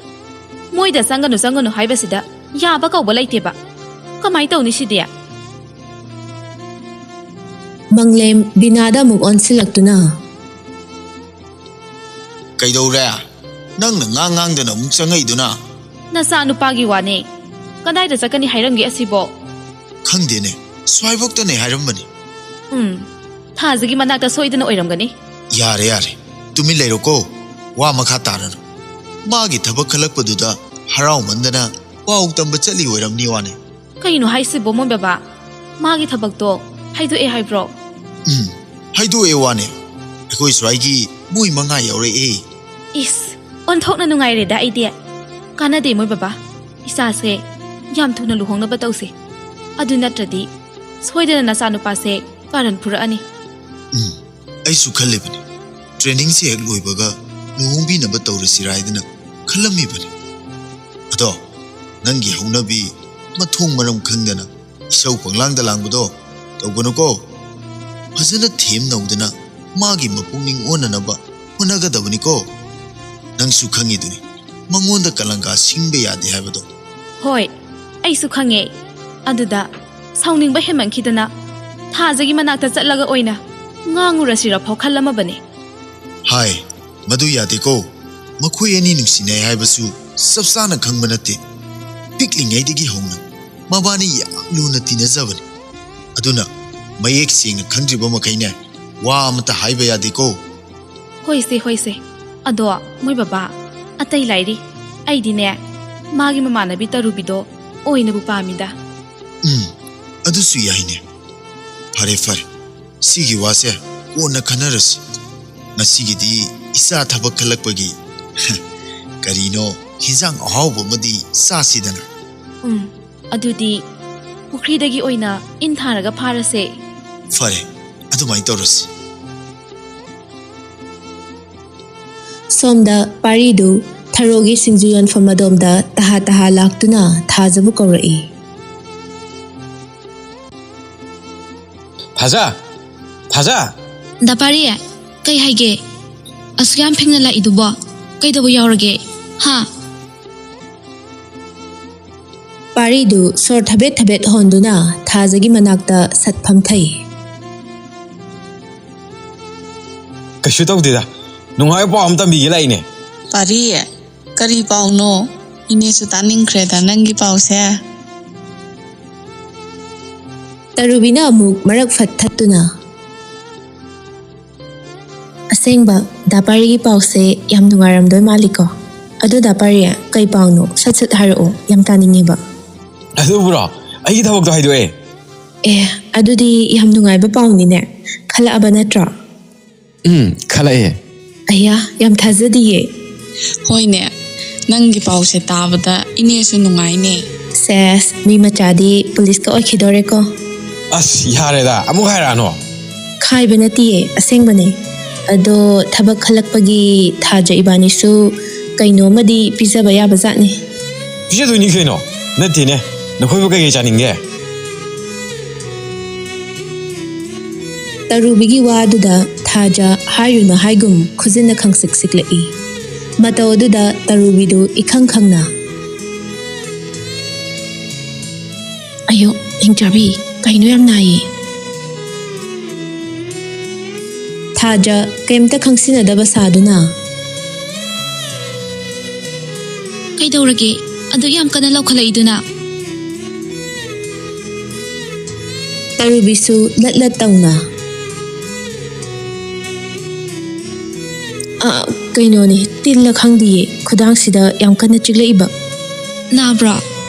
ꯃꯣꯏꯗ ꯆꯪꯒꯅꯨ ꯆꯪꯒꯅꯨ ꯍꯥꯏꯕꯁꯤꯗ ꯌꯥꯕ ꯀꯧꯕ ꯂꯩꯇꯦꯕ꯫ ꯀꯃꯥꯏ ꯇꯧꯅꯤ ꯁꯤꯗꯤ? ꯃꯪꯂꯦꯝ ꯕꯤꯅꯥꯗ ꯑꯃꯨꯛ ꯑꯣꯟꯁꯤꯜꯂꯛꯇꯨꯅ, ꯀꯩꯗꯧꯔꯦ? ꯅꯪꯅ ꯉꯥꯡ ꯉꯥꯡꯗꯅ ꯑꯃꯨꯛ ꯆꯪꯉꯛꯏꯗꯨꯅ? ꯅꯆꯥ ꯅꯨꯄꯥꯒꯤ ꯋꯥꯅꯦ꯫ ꯀꯗꯥꯏꯗ ꯆꯠꯀꯅꯤ ꯍꯥꯏꯔꯝꯒꯦ ꯑꯁꯤꯕꯣ? ꯈꯪꯗꯦꯅꯦ, ꯁ꯭ꯋꯥꯏꯐꯥꯎꯇꯅꯦ ꯍꯥꯏꯔꯝꯕꯅꯤ꯫ ꯎꯝ, ꯊꯥꯖꯒꯤ ꯃꯅꯥꯛꯇ ꯁꯣꯏꯗꯅ ꯑꯣꯏꯔꯝꯒꯅꯤ꯫ ꯌꯥꯔꯦ ꯌꯥꯔꯦ, ꯇꯨꯃꯤꯟ ꯂꯩꯔꯣꯀꯣ, ꯋꯥ ꯃꯈꯥ ꯇꯥꯔꯅꯨ꯫ ꯃꯥꯒꯤ ꯊꯕꯛ ꯈꯜꯂꯛꯄꯗꯨꯗ ꯍꯔꯥꯎꯃꯟꯗꯅ ꯄꯥꯎ ꯇꯝꯕ ꯆꯠꯂꯤ ꯑꯣꯏꯔꯝꯅꯤ ꯋꯥꯅꯦ꯫ ꯀꯩꯅꯣ ꯍꯥꯏꯁꯤꯕꯣ ꯃꯣꯏ ꯕꯕꯥ? ꯃꯥꯒꯤ ꯊꯕꯛꯇꯣ ꯍꯥꯏꯗꯣꯛꯑꯦ ꯍꯥꯏꯕ꯭ꯔꯣ? ꯎꯝ, ꯍꯥꯏꯗꯣꯛꯑꯦ ꯋꯥꯅꯦ꯫ ꯑꯩꯈꯣꯏ ꯁ꯭ꯋꯥꯏꯒꯤ ꯃꯣꯏ ꯃꯉꯥ ꯌꯥꯎꯔꯛꯑꯦ꯫ ꯏꯁ, ꯑꯣꯟꯊꯣꯛꯅ ꯅꯨꯡꯉꯥꯏꯔꯦꯗ ꯑꯩꯗꯤ꯫ ꯀꯥꯟꯅꯗꯦ ꯃꯣꯏ ꯕꯕꯥ, ꯏꯆꯥꯁꯦ ꯌꯥꯝ ꯊꯨꯅ ꯂꯨꯍꯣꯡꯅꯕ ꯇꯧꯁꯦ꯫ ꯑꯗꯨ ꯅꯠꯇ꯭ꯔꯗꯤ ꯁꯣꯏꯗꯅ ꯅꯆꯥꯅꯨꯄꯥꯁꯦ ꯀꯥꯔꯟ ꯐꯨꯔꯛꯑꯅꯤ꯫ ꯎꯝ, ꯑꯩꯁꯨ ꯈꯜꯂꯤꯕꯅꯤ꯫ ꯇ꯭ꯔꯦꯅꯤꯡꯁꯦ ꯍꯦꯛ ꯂꯣꯏꯕꯒ ꯂꯨꯍꯣꯡꯕꯤꯅꯕ ꯇꯧꯔꯁꯤꯔꯥ ꯍꯥꯏꯗꯅ ꯈꯜꯂꯝꯃꯤꯕꯅꯤ꯫ ꯑꯗꯣ ꯅꯪꯒꯤ ꯍꯧꯅꯕꯤ ꯃꯊꯣꯡ ꯃꯔꯝ ꯈꯪꯗꯅ ꯏꯁꯧ ꯄꯪꯂꯥꯡꯗ ꯂꯥꯡꯕꯗꯣ ꯇꯧꯒꯅꯨꯀꯣ꯫ ꯐꯖꯅ ꯊꯦꯝ ꯅꯧꯗꯅ ꯃꯥꯒꯤ ꯃꯄꯨꯛꯅꯤꯡ ꯑꯣꯟꯅꯅꯕ ꯍꯣꯠꯅꯒꯗꯕꯅꯤꯀꯣ꯫ ꯅꯪꯁꯨ ꯈꯪꯉꯤꯗꯨꯅꯤ ꯃꯉꯣꯟꯗ ꯀꯂꯪꯀꯥ ꯁꯤꯡꯕ ꯌꯥꯗꯦ ꯍꯥꯏꯕꯗꯣ꯫ ꯍꯣꯏ, ꯑꯩꯁꯨ ꯈꯪꯉꯦ꯫ ꯑꯗꯨꯗ ꯁꯥꯎꯅꯤꯡꯕ ꯍꯦꯟꯃꯟꯈꯤꯗꯅ ꯊꯥꯖꯒꯤ ꯃꯅꯥꯛꯇ ꯆꯠꯂꯒ ꯑꯣꯏꯅ ꯉꯥꯡꯉꯨꯔꯁꯤꯔ ꯐꯥꯎ ꯈꯜꯂꯝꯃꯕꯅꯦ꯫ ꯍꯥꯏ, ꯃꯗꯨ ꯌꯥꯗꯦꯀꯣ꯫ ꯃꯈꯣꯏ ꯑꯅꯤ ꯅꯨꯡꯁꯤꯅꯩ ꯍꯥꯏꯕꯁꯨ ꯆꯞ ꯆꯥꯅ ꯈꯪꯕ ꯅꯠꯇꯦ꯫ ꯄꯤꯛꯂꯤꯉꯩꯗꯒꯤ ꯍꯧꯅ ꯃꯕꯥꯅꯤ ꯌꯥꯝ ꯂꯨꯅ ꯇꯤꯟꯅꯖꯕꯅꯤ꯫ ꯑꯗꯨꯅ ꯃꯌꯦꯛ ꯁꯦꯡꯅ ꯈꯪꯗ꯭ꯔꯤꯕ ꯃꯈꯩꯅꯦ, ꯋꯥ ꯑꯃꯠꯇ ꯍꯥꯏꯕ ꯌꯥꯗꯦꯀꯣ꯫ ꯍꯣꯏꯁꯦ, ꯍꯣꯏꯁꯦ꯫ ꯑꯗꯣ ꯃꯣꯏ ꯕꯕꯥ, ꯑꯇꯩ ꯂꯥꯏꯔꯤ꯫ ꯑꯩꯗꯤꯅꯦ, ꯃꯥꯒꯤ ꯃꯃꯥꯟꯅꯕꯤ ꯇꯔꯨꯕꯤꯗꯣ ꯑꯣꯏꯅꯕꯨ ꯄꯥꯝꯃꯤꯗ꯫ ꯎꯝ, ꯑꯗꯨꯁꯨ ꯌꯥꯏꯅꯦ꯫ ꯐꯔꯦ, ꯐꯔꯦ, ꯁꯤꯒꯤ ꯋꯥꯁꯦ ꯀꯣꯟꯅ ꯈꯟꯅꯔꯁꯤ꯫ ꯉꯁꯤꯒꯤꯗꯤ ꯏꯆꯥ ꯊꯕꯛ ꯈꯜꯂꯛꯄꯒꯤ ꯀꯔꯤꯅꯣ, ꯍꯤꯟꯖꯥꯡ ꯑꯍꯥꯎꯕ ꯑꯃꯗꯤ ꯆꯥꯁꯤꯗꯅ꯫ ꯎꯝ, ꯑꯗꯨꯗꯤ ꯄꯨꯈ꯭ꯔꯤꯗꯒꯤ ꯑꯣꯏꯅ ꯏꯟ ꯊꯥꯔꯒ ꯐꯥꯔꯁꯦ꯫ ꯐꯔꯦ, ꯑꯗꯨꯃꯥꯏꯅ ꯇꯧꯔꯁꯤ꯫ ꯁꯣꯝꯗ ꯄꯥꯔꯤꯗꯨ ꯊꯔꯣꯒꯤ ꯁꯤꯡꯖꯨ ꯌꯣꯟꯐꯝ ꯑꯗꯣꯝꯗ ꯇꯍꯥ ꯇꯍꯥ ꯂꯥꯛꯇꯨꯅ ꯊꯥꯖꯕꯨ ꯀꯧꯔꯛꯏ꯫ ꯊꯥꯖ! ꯊꯥꯖ! ꯗꯥ ꯄꯥꯔꯤ, ꯀꯩ ꯍꯥꯏꯒꯦ? ꯑꯁꯨꯛ ꯌꯥꯝ ꯐꯤꯡꯅ ꯂꯥꯛꯏꯗꯨꯕꯣ? ꯀꯩꯗꯧꯕ ꯌꯥꯎꯔꯒꯦ? ꯍꯥ? ꯄꯥꯔꯤꯗꯨ ꯁꯣꯔ ꯊꯕꯦꯠ ꯊꯕꯦꯠ ꯍꯣꯟꯗꯨꯅ ꯊꯥꯖꯒꯤ ꯃꯅꯥꯛꯇ ꯁꯠ ꯐꯝꯊꯩ꯫ ꯀꯩꯁꯨ ꯇꯧꯗꯦꯗ꯫ ꯅꯨꯡꯉꯥꯏꯕ ꯄꯥꯎ ꯑꯃ ꯇꯝꯕꯤꯒꯦ ꯂꯥꯛꯏꯅꯦ꯫ ꯄꯥꯔꯤ, ꯀꯔꯤ ꯄꯥꯎꯅꯣ? ꯏꯅꯦꯁꯨ ꯇꯥꯅꯤꯡꯈ꯭ꯔꯦꯗ ꯅꯪꯒꯤ ꯄꯥꯎꯁꯦ꯫ ꯇꯔꯨꯕꯤꯅ ꯑꯃꯨꯛ ꯃꯔꯛ ꯐꯠ ꯊꯠꯇꯨꯅ, "ꯑꯁꯦꯡꯕ, ꯗꯥ ꯄꯥꯔꯤꯒꯤ ꯄꯥꯎꯁꯦ ꯌꯥꯝ ꯅꯨꯡꯉꯥꯏꯔꯝꯗꯣꯏ ꯃꯥꯜꯂꯤꯀꯣ꯫ ꯑꯗꯣ ꯗꯥ ꯄꯥꯔꯤ, ꯀꯩ ꯄꯥꯎꯅꯣ? ꯁꯠ ꯁꯠ ꯍꯥꯏꯔꯛꯑꯣ, ꯌꯥꯝ ꯇꯥꯅꯤꯡꯉꯦꯕ꯫" ꯑꯗꯨꯕꯨꯔꯣ? ꯑꯩꯒꯤ ꯊꯕꯛꯇꯣ ꯍꯥꯏꯗꯣꯛꯑꯦ꯫ ꯑꯦ, ꯑꯗꯨꯗꯤ ꯌꯥꯝ ꯅꯨꯡꯉꯥꯏꯕ ꯄꯥꯎꯅꯤꯅꯦ꯫ ꯈꯜꯂꯛꯑꯕ ꯅꯠꯇ꯭ꯔꯣ? ꯎꯝ, ꯈꯜꯂꯛꯑꯦ꯫ ꯑꯌꯥ, ꯌꯥꯝ ꯊꯥꯖꯗꯤꯌꯦ꯫ ꯍꯣꯏꯅꯦ, ꯅꯪꯒꯤ ꯄꯥꯎꯁꯦ ꯇꯥꯕꯗ ꯏꯅꯦꯁꯨ ꯅꯨꯡꯉꯥꯏꯅꯦ꯫ ꯁꯦꯁ, ꯃꯤ ꯃꯆꯥꯗꯤ ꯄꯨꯂꯤꯁꯀ ꯑꯣꯏꯈꯤꯗꯣꯔꯦꯀꯣ꯫ ꯑꯁ, ꯌꯥꯔꯦꯗ, ꯑꯃꯨꯛ ꯍꯥꯏꯔꯛꯑꯅꯣ꯫ ꯈꯥꯏꯕ ꯅꯠꯇꯤꯌꯦ, ꯑꯁꯦꯡꯕꯅꯦ꯫ ꯑꯗꯣ ꯊꯕꯛ ꯈꯜꯂꯛꯄꯒꯤ ꯊꯥꯖ ꯏꯕꯥꯅꯤꯁꯨ ꯀꯩꯅꯣꯝꯃꯗꯤ ꯄꯤꯖꯕ ꯌꯥꯕꯖꯥꯠꯅꯤ꯫ ꯄꯤꯖꯗꯣꯏꯅꯤ ꯀꯩꯅꯣ꯫ ꯅꯠꯇꯦꯅꯦ, ꯅꯈꯣꯏꯕꯨ ꯀꯩꯀꯩ ꯆꯥꯅꯤꯡꯒꯦ? ꯇꯔꯨꯕꯤꯒꯤ ꯋꯥꯗꯨꯗ ꯊꯥꯖ ꯍꯥꯏꯔꯨꯅꯨ ꯍꯥꯏꯒꯨꯝ ꯈꯨꯖꯤꯟꯅ ꯈꯪꯁꯤꯛ ꯁꯤꯛꯂꯛꯏ꯫ ꯃꯇꯧ ꯑꯗꯨꯗ ꯇꯔꯨꯕꯤꯗꯨ ꯏꯈꯪ ꯈꯪꯅ, "ꯑꯌꯣ, ꯍꯤꯡꯆꯥꯕꯤ, ꯀꯩꯅꯣ ꯌꯥꯝ ꯅꯥꯏꯌꯦ?" ꯊꯥꯖ ꯀꯩꯝꯇ ꯈꯪꯁꯤꯟꯅꯗꯕ ꯁꯥꯗꯨꯅ, "ꯀꯩꯗꯧꯔꯒꯦ? ꯑꯗꯨꯛ ꯌꯥꯝ ꯀꯟꯅ ꯂꯧꯈꯠꯂꯛꯏꯗꯨꯅ? ꯇꯔꯨꯕꯤꯁꯨ ꯂꯠ ꯂꯠ ꯇꯧꯅ, "ꯑ, ꯀꯩꯅꯣꯅꯦ, ꯇꯤꯜꯂ ꯈꯪꯗꯤꯌꯦ, ꯈꯨꯗꯥꯡꯁꯤꯗ ꯌꯥꯝ ꯀꯟꯅ ꯆꯤꯛꯂꯛꯏꯕ꯫" "ꯅꯥꯕ꯭ꯔꯣ?"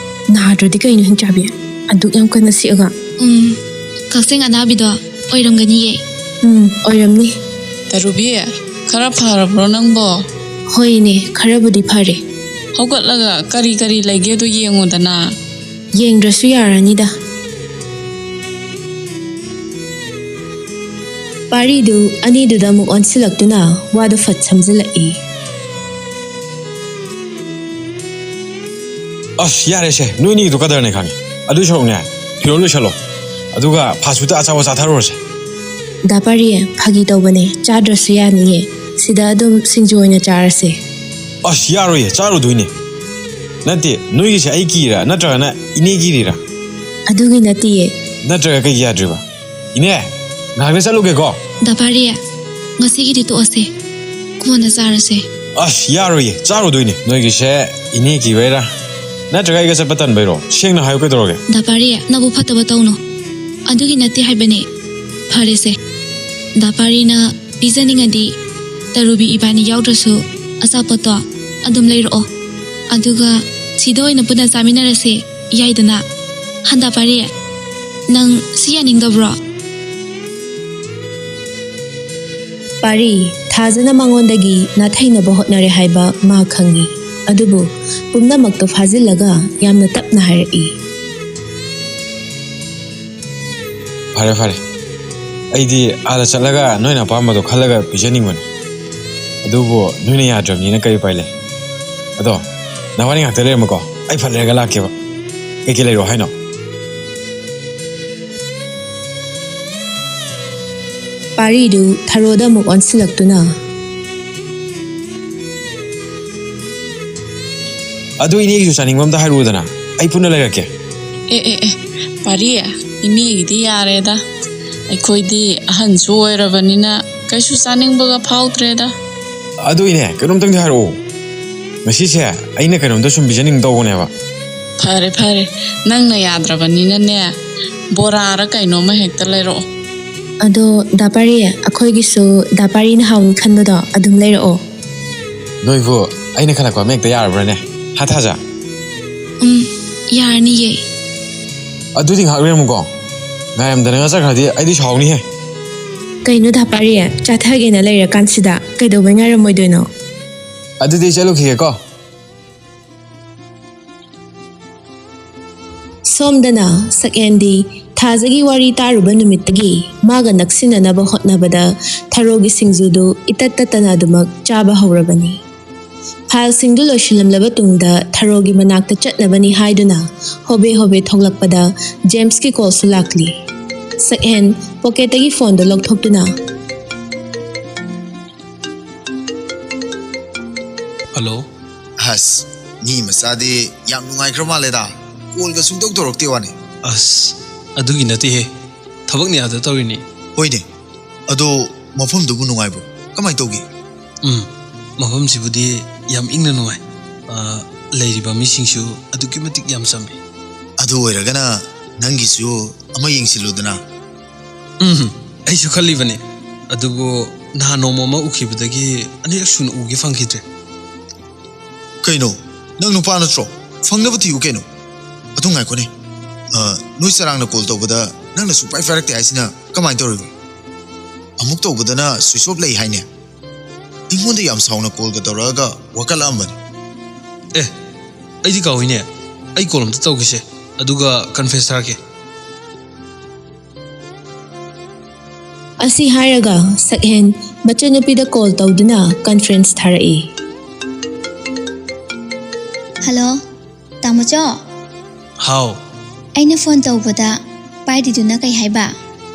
"ꯅꯥꯗ꯭ꯔꯗꯤ ꯀꯩꯅꯣ, ꯍꯤꯡꯆꯥꯕꯤ? ꯑꯗꯨꯛ ꯌꯥꯝ ꯀꯟꯅ ꯁꯤꯛꯑꯒ?" "ꯎꯝ, ꯀꯛꯆꯦꯡ ꯑꯅꯥꯕꯤꯗꯣ ꯑꯣꯏꯔꯝꯒꯅꯤꯌꯦ꯫" "ꯎꯝ, ꯑꯣꯏꯔꯝꯅꯤ꯫" "ꯇꯔꯨꯕꯤ, ꯈꯔ ꯐꯔꯕ꯭ꯔꯣ ꯅꯪꯕꯣ?" "ꯍꯣꯏꯅꯦ, ꯈꯔꯕꯨꯗꯤ ꯐꯔꯦ꯫" "ꯍꯧꯒꯠꯂꯒ ꯀꯔꯤ ꯀꯔꯤ ꯂꯩꯒꯦꯗꯣ ꯌꯦꯡꯉꯨꯗꯅ꯫" "ꯌꯦꯡꯗ꯭ꯔꯁꯨ ꯌꯥꯔꯅꯤꯗ꯫" ꯄꯥꯔꯤꯗꯨ ꯑꯅꯤꯗꯨꯗ ꯑꯃꯨꯛ ꯑꯣꯟꯁꯤꯜꯂꯛꯇꯨꯅ ꯋꯥꯗꯨ ꯐꯠ ꯁꯝꯖꯤꯜꯂꯛꯏ꯫ "ꯑꯁ, ꯌꯥꯔꯦꯁꯦ, ꯅꯣꯏꯅꯤꯒꯤꯗꯣ ꯀꯗꯔꯅꯦ ꯈꯪꯉꯦ꯫ ꯑꯗꯨꯏ ꯁꯔꯨꯛꯅꯦ, ꯐꯤꯔꯣꯜ ꯂꯣꯏꯁꯜꯂꯣ, ꯑꯗꯨꯒ ꯐꯥꯁ ꯐꯨꯗꯇ ꯑꯆꯥꯄꯣꯠ ꯆꯥꯊꯔꯨꯔꯁꯦ꯫" "ꯗꯥ ꯄꯥꯔꯤ, ꯐꯥꯒꯤ ꯇꯧꯕꯅꯦ, ꯆꯥꯗ꯭ꯔꯁꯨ ꯌꯥꯅꯤꯌꯦ꯫ ꯁꯤꯗ ꯑꯗꯨꯝ ꯁꯤꯡꯖꯨ ꯑꯣꯏꯅ ꯆꯥꯔꯁꯦ꯫" "ꯑꯁ, ꯌꯥꯔꯣꯏꯌꯦ, ꯆꯥꯔꯨꯗꯣꯏꯅꯦ꯫ ꯅꯠꯇꯦ, ꯅꯣꯏꯒꯤꯁꯦ ꯑꯩ ꯀꯤꯔꯥ, ꯅꯠꯇ꯭ꯔꯒꯅ ꯏꯅꯦ ꯀꯤꯔꯤꯔꯥ?" "ꯑꯗꯨꯒꯤ ꯅꯠꯇꯤꯌꯦ꯫" "ꯅꯠꯇ꯭ꯔꯒ ꯀꯩꯒꯤ ꯌꯥꯗ꯭ꯔꯤꯕ? ꯏꯅꯦ, ꯉꯥꯏꯍꯥꯛꯇ ꯆꯠꯂꯨꯒꯦꯀꯣ꯫" "ꯗꯥ ꯄꯥꯔꯤ, ꯉꯁꯤꯒꯤꯗꯤ ꯇꯣꯛꯑꯁꯦ, ꯀꯣꯟꯅ ꯆꯥꯔꯁꯦ꯫" "ꯑꯁ, ꯌꯥꯔꯣꯏꯌꯦ, ꯆꯥꯔꯨꯗꯣꯏꯅꯦ꯫" "ꯅꯣꯏꯒꯤꯁꯦ ꯏꯅꯦ ꯀꯤꯕꯩꯔꯥ, ꯅꯠꯇ꯭ꯔꯒ ꯑꯩꯒ ꯆꯠꯄ ꯇꯟꯕꯩꯔꯣ? ꯁꯦꯡꯅ ꯍꯥꯏꯌꯨ, ꯀꯩꯗꯧꯔꯒꯦ?" "ꯗꯥ ꯄꯥꯔꯤ, ꯅꯕꯨꯛ ꯐꯠꯇꯕ ꯇꯧꯅꯨ꯫ ꯑꯗꯨꯒꯤ ꯅꯠꯇꯦ ꯍꯥꯏꯕꯅꯦ꯫ ꯐꯔꯦꯁꯦ, ꯗꯥ ꯄꯥꯔꯤꯅ ꯄꯤꯖꯅꯤꯡꯉꯗꯤ ꯇꯔꯨꯕꯤ ꯏꯕꯥꯅꯤ ꯌꯥꯎꯗ꯭ꯔꯁꯨ ꯑꯆꯥꯄꯣꯠꯇꯣ ꯑꯗꯨꯝ ꯂꯩꯔꯛꯑꯣ꯫ ꯑꯗꯨꯒ ꯁꯤꯗ ꯑꯣꯏꯅ ꯄꯨꯟꯅ ꯆꯥꯃꯤꯟꯅꯔꯁꯦ, ꯌꯥꯏꯗꯅ? ꯍꯟꯗ ꯄꯥꯔꯤ, ꯅꯪ ꯁꯤ ꯌꯥꯅꯤꯡꯗꯕ꯭ꯔꯣ?" ꯄꯥꯔꯤ, ꯊꯥꯖꯅ ꯃꯉꯣꯟꯗꯒꯤ ꯅꯥꯊꯩꯅꯕ ꯍꯣꯠꯅꯔꯦ ꯍꯥꯏꯕ ꯃꯥ ꯈꯪꯏ꯫ ꯑꯗꯨꯕꯨ ꯄꯨꯝꯅꯃꯛꯇꯣ ꯐꯥꯖꯤꯜꯂꯒ ꯌꯥꯝꯅ ꯇꯞꯅ ꯍꯥꯏꯔꯛꯏ꯫ "ꯐꯔꯦ, ꯐꯔꯦ꯫ ꯑꯩꯗꯤ ꯑꯥꯗ ꯆꯠꯂꯒ ꯅꯣꯏꯅ ꯑꯄꯥꯝꯕꯗꯣ ꯈꯜꯂꯒ ꯄꯤꯖꯅꯤꯡꯕꯅꯤ꯫ ꯑꯗꯨꯕꯨ ꯅꯣꯏꯅ ꯌꯥꯗ꯭ꯔꯕꯅꯤꯅ ꯀꯔꯤ ꯎꯄꯥꯏ ꯂꯩ? ꯑꯗꯣ, ꯅꯕꯥꯅꯤ ꯉꯥꯛꯇ ꯂꯩꯔꯝꯃꯨꯀꯣ꯫ ꯑꯩ ꯐꯠ ꯂꯩꯔꯒ ꯂꯥꯛꯀꯦꯕ꯫ ꯀꯩꯀꯩ ꯂꯩꯔꯛꯑꯣ ꯍꯥꯏꯅꯣ?" ꯄꯥꯔꯤꯗꯨ ꯊꯔꯣꯗ ꯑꯃꯨꯛ ꯑꯣꯟꯁꯤꯜꯂꯛꯇꯨꯅ, "ꯑꯗꯨ ꯏꯅꯦꯒꯤꯁꯨ ꯆꯥꯅꯤꯡꯕ ꯑꯝꯇ ꯍꯥꯏꯔꯛꯎꯗꯅ, ꯑꯩ ꯄꯨꯟꯅ ꯂꯩꯔꯛꯀꯦ꯫" "ꯑꯦ, ꯑꯦ, ꯑꯦ, ꯄꯥꯔꯤ, ꯏꯅꯦꯒꯤꯗꯤ ꯌꯥꯔꯦꯗ꯫ ꯑꯩꯈꯣꯏꯗꯤ ꯑꯍꯟꯁꯨ ꯑꯣꯏꯔꯕꯅꯤꯅ ꯀꯩꯁꯨ ꯆꯥꯅꯤꯡꯕꯒ ꯐꯥꯎꯗ꯭ꯔꯦꯗ꯫" "ꯑꯗꯨ ꯏꯅꯦ, ꯀꯩꯅꯣꯝꯇꯪꯗꯤ ꯍꯥꯏꯔꯛꯑꯣ꯫" ꯉꯁꯤꯁꯦ ꯑꯩꯅ ꯀꯩꯅꯣꯝꯇ ꯁꯨꯝ ꯄꯤꯖꯅꯤꯡ ꯇꯧꯕꯅꯦꯕ꯫ ꯐꯔꯦ ꯐꯔꯦ, ꯅꯪꯅ ꯌꯥꯗ꯭ꯔꯕꯅꯤꯅꯅꯦ, ꯕꯣꯔꯥꯔ ꯀꯩꯅꯣꯝꯃ ꯍꯦꯛꯇ ꯂꯩꯔꯛꯑꯣ꯫ ꯑꯗꯣ ꯗꯥ ꯄꯥꯔꯤ, ꯑꯩꯈꯣꯏꯒꯤꯁꯨ ꯗꯥ ꯄꯥꯔꯤꯅ ꯍꯥꯎꯅꯤ ꯈꯟꯕꯗꯣ ꯑꯗꯨꯝ ꯂꯩꯔꯛꯑꯣ꯫ ꯅꯣꯏꯕꯨ ꯑꯩꯅ ꯈꯜꯂꯛꯄ ꯑꯃ ꯍꯦꯛꯇ ꯌꯥꯔꯕ꯭ꯔꯥꯅꯦ, ꯍꯥ ꯊꯥꯖ? ꯎꯝ, ꯌꯥꯔꯅꯤꯌꯦ꯫ ꯑꯗꯨꯗꯤ ꯉꯥꯏꯍꯥꯛ ꯂꯩꯔꯝꯃꯨꯀꯣ꯫ ꯉꯥꯏꯔꯝꯗꯅꯒ ꯆꯠꯈ꯭ꯔꯗꯤ ꯑꯩꯗꯤ ꯁꯥꯎꯅꯤꯍꯦ꯫ ꯀꯩꯅꯣ ꯗꯥ ꯄꯥꯔꯤ, ꯆꯥꯊꯒꯦꯅ ꯂꯩꯔꯀꯥꯟꯁꯤꯗ ꯀꯩꯗꯧꯕꯩ ꯉꯥꯏꯔꯝꯃꯣꯏꯗꯣꯏꯅꯣ? ꯑꯗꯨꯗꯤ ꯑꯩ ꯆꯠꯂꯨꯈꯤꯒꯦꯀꯣ꯫ ꯁꯣꯝꯗꯅ ꯁꯛꯍꯦꯟꯗꯤ ꯊꯥꯖꯒꯤ ꯋꯥꯔꯤ ꯇꯥꯔꯨꯕ ꯅꯨꯃꯤꯠꯇꯒꯤ ꯃꯥꯒ ꯅꯛꯁꯤꯟꯅꯅꯕ ꯍꯣꯠꯅꯕꯗ ꯊꯔꯣꯒꯤ ꯁꯤꯡꯖꯨꯗꯨ ꯏꯇꯠ ꯇꯠꯇꯅ ꯑꯗꯨꯃꯛ ꯆꯥꯕ ꯍꯧꯔꯕꯅꯤ꯫ ꯐꯥꯏꯜꯁꯤꯡꯗꯨ ꯂꯣꯏꯁꯤꯜꯂꯝꯂꯕ ꯇꯨꯡꯗ ꯊꯔꯣꯒꯤ ꯃꯅꯥꯛꯇ ꯆꯠꯅꯕꯅꯤ ꯍꯥꯏꯗꯨꯅ ꯍꯣꯕꯦ ꯍꯣꯕꯦ ꯊꯣꯛꯂꯛꯄꯗ ꯖꯦꯝꯁꯀꯤ ꯀꯣꯜꯁꯨ ꯂꯥꯛꯂꯤ꯫ ꯁꯛꯍꯦꯟ ꯄꯣꯀꯦꯠꯇꯒꯤ ꯐꯣꯟꯗꯨ ꯂꯧꯊꯣꯛꯇꯨꯅ ꯍꯜꯂꯣ꯫ ꯑꯁ, ꯃꯤ ꯃꯆꯥꯗꯤ ꯌꯥꯝ ꯅꯨꯡꯉꯥꯏꯈ꯭ꯔ ꯃꯥꯜꯂꯦꯗ꯫ ꯀꯣꯜꯒ ꯁꯨꯡꯇꯧ ꯇꯧꯔꯛꯇꯦ ꯋꯥꯅꯤ꯫ ꯑꯁ, ꯑꯗꯨꯒꯤ ꯅꯠꯇꯦꯍꯦ꯫ ꯊꯕꯛꯅ ꯌꯥꯗ ꯇꯧꯔꯤꯅꯤ꯫ ꯍꯣꯏꯅꯦ꯫ ꯑꯗꯣ ꯃꯐꯝꯗꯨꯕꯨ ꯅꯨꯡꯉꯥꯏꯕ꯭ꯔꯣ? ꯀꯃꯥꯏ ꯇꯧꯒꯦ? ꯎꯝ, ꯃꯐꯝꯁꯤꯕꯨꯗꯤ ꯌꯥꯝ ꯏꯪꯅ ꯅꯨꯡꯉꯥꯏ꯫ ꯑ, ꯂꯩꯔꯤꯕ ꯃꯤꯁꯤꯡꯁꯨ ꯑꯗꯨꯛꯀꯤ ꯃꯇꯤꯛ ꯌꯥꯝ ꯆꯝꯃꯤ꯫ ꯑꯗꯨ ꯑꯣꯏꯔꯒꯅ ꯅꯪꯒꯤꯁꯨ ꯑꯃ ꯌꯦꯡꯁꯤꯜꯂꯨꯗꯅ꯫ ꯎꯝ, ꯑꯩꯁꯨ ꯈꯜꯂꯤꯕꯅꯤ꯫ ꯑꯗꯨꯕꯨ ꯅꯍꯥꯟ ꯅꯣꯡꯃ ꯑꯃ ꯎꯈꯤꯕꯗꯒꯤ ꯑꯅꯤꯔꯛ ꯁꯨꯅ ꯎꯒꯦ ꯐꯪꯈꯤꯗ꯭ꯔꯦ꯫ ꯀꯩꯅꯣ? ꯅꯪ ꯅꯨꯄꯥ ꯅꯠꯇ꯭ꯔꯣ? ꯐꯪꯅꯕ ꯊꯤꯌꯨ ꯀꯩꯅꯣ꯫ ꯑꯗꯨ ꯉꯥꯏꯈꯣꯅꯦ꯫ ꯑ, ꯅꯣꯏ ꯆꯔꯥꯡꯅ ꯀꯣꯜ ꯇꯧꯕꯗ ꯅꯪꯅ ꯁꯨꯡꯄꯥꯏ ꯄꯥꯏꯔꯛꯇꯦ ꯍꯥꯏꯁꯤꯅ ꯀꯃꯥꯏꯅ ꯇꯧꯔꯤꯕ? ꯑꯃꯨꯛ ꯇꯧꯕꯗꯅ ꯁ꯭ꯋꯤꯆ ꯑꯣꯐ ꯂꯩ ꯍꯥꯏꯅꯦ꯫ ꯑꯩꯉꯣꯟꯗ ꯌꯥꯝ ꯁꯥꯎꯅ ꯀꯣꯜꯒ ꯇꯧꯔꯛꯑꯒ ꯋꯥꯀꯠꯂꯛꯑꯝꯕꯅꯤ꯫ ꯑꯦ, ꯑꯩꯗꯤ ꯀꯥꯎꯏꯅꯦ꯫ ꯑꯩ ꯀꯣꯜ ꯑꯝꯇ ꯇꯧꯈꯤꯁꯦ, ꯑꯗꯨꯒ ꯀꯟꯐꯦꯁ ꯊꯥꯔꯛꯀꯦ꯫ ꯑꯁꯤ ꯍꯥꯏꯔꯒ ꯁꯛꯍꯦꯟ ꯃꯆꯟꯅꯨꯄꯤꯗ ꯀꯣꯜ ꯇꯧꯗꯨꯅ ꯀꯟꯐ꯭ꯔꯦꯟꯁ ꯊꯥꯔꯛꯏ꯫ ꯍꯜꯂꯣ, ꯇꯥꯃꯣꯆꯧ꯫ ꯍꯥꯎ꯫ ꯑꯩꯅ ꯐꯣꯟ ꯇꯧꯕꯗ ꯄꯥꯏꯗ꯭ꯔꯤꯗꯨꯅ ꯀꯩ ꯍꯥꯏꯕ?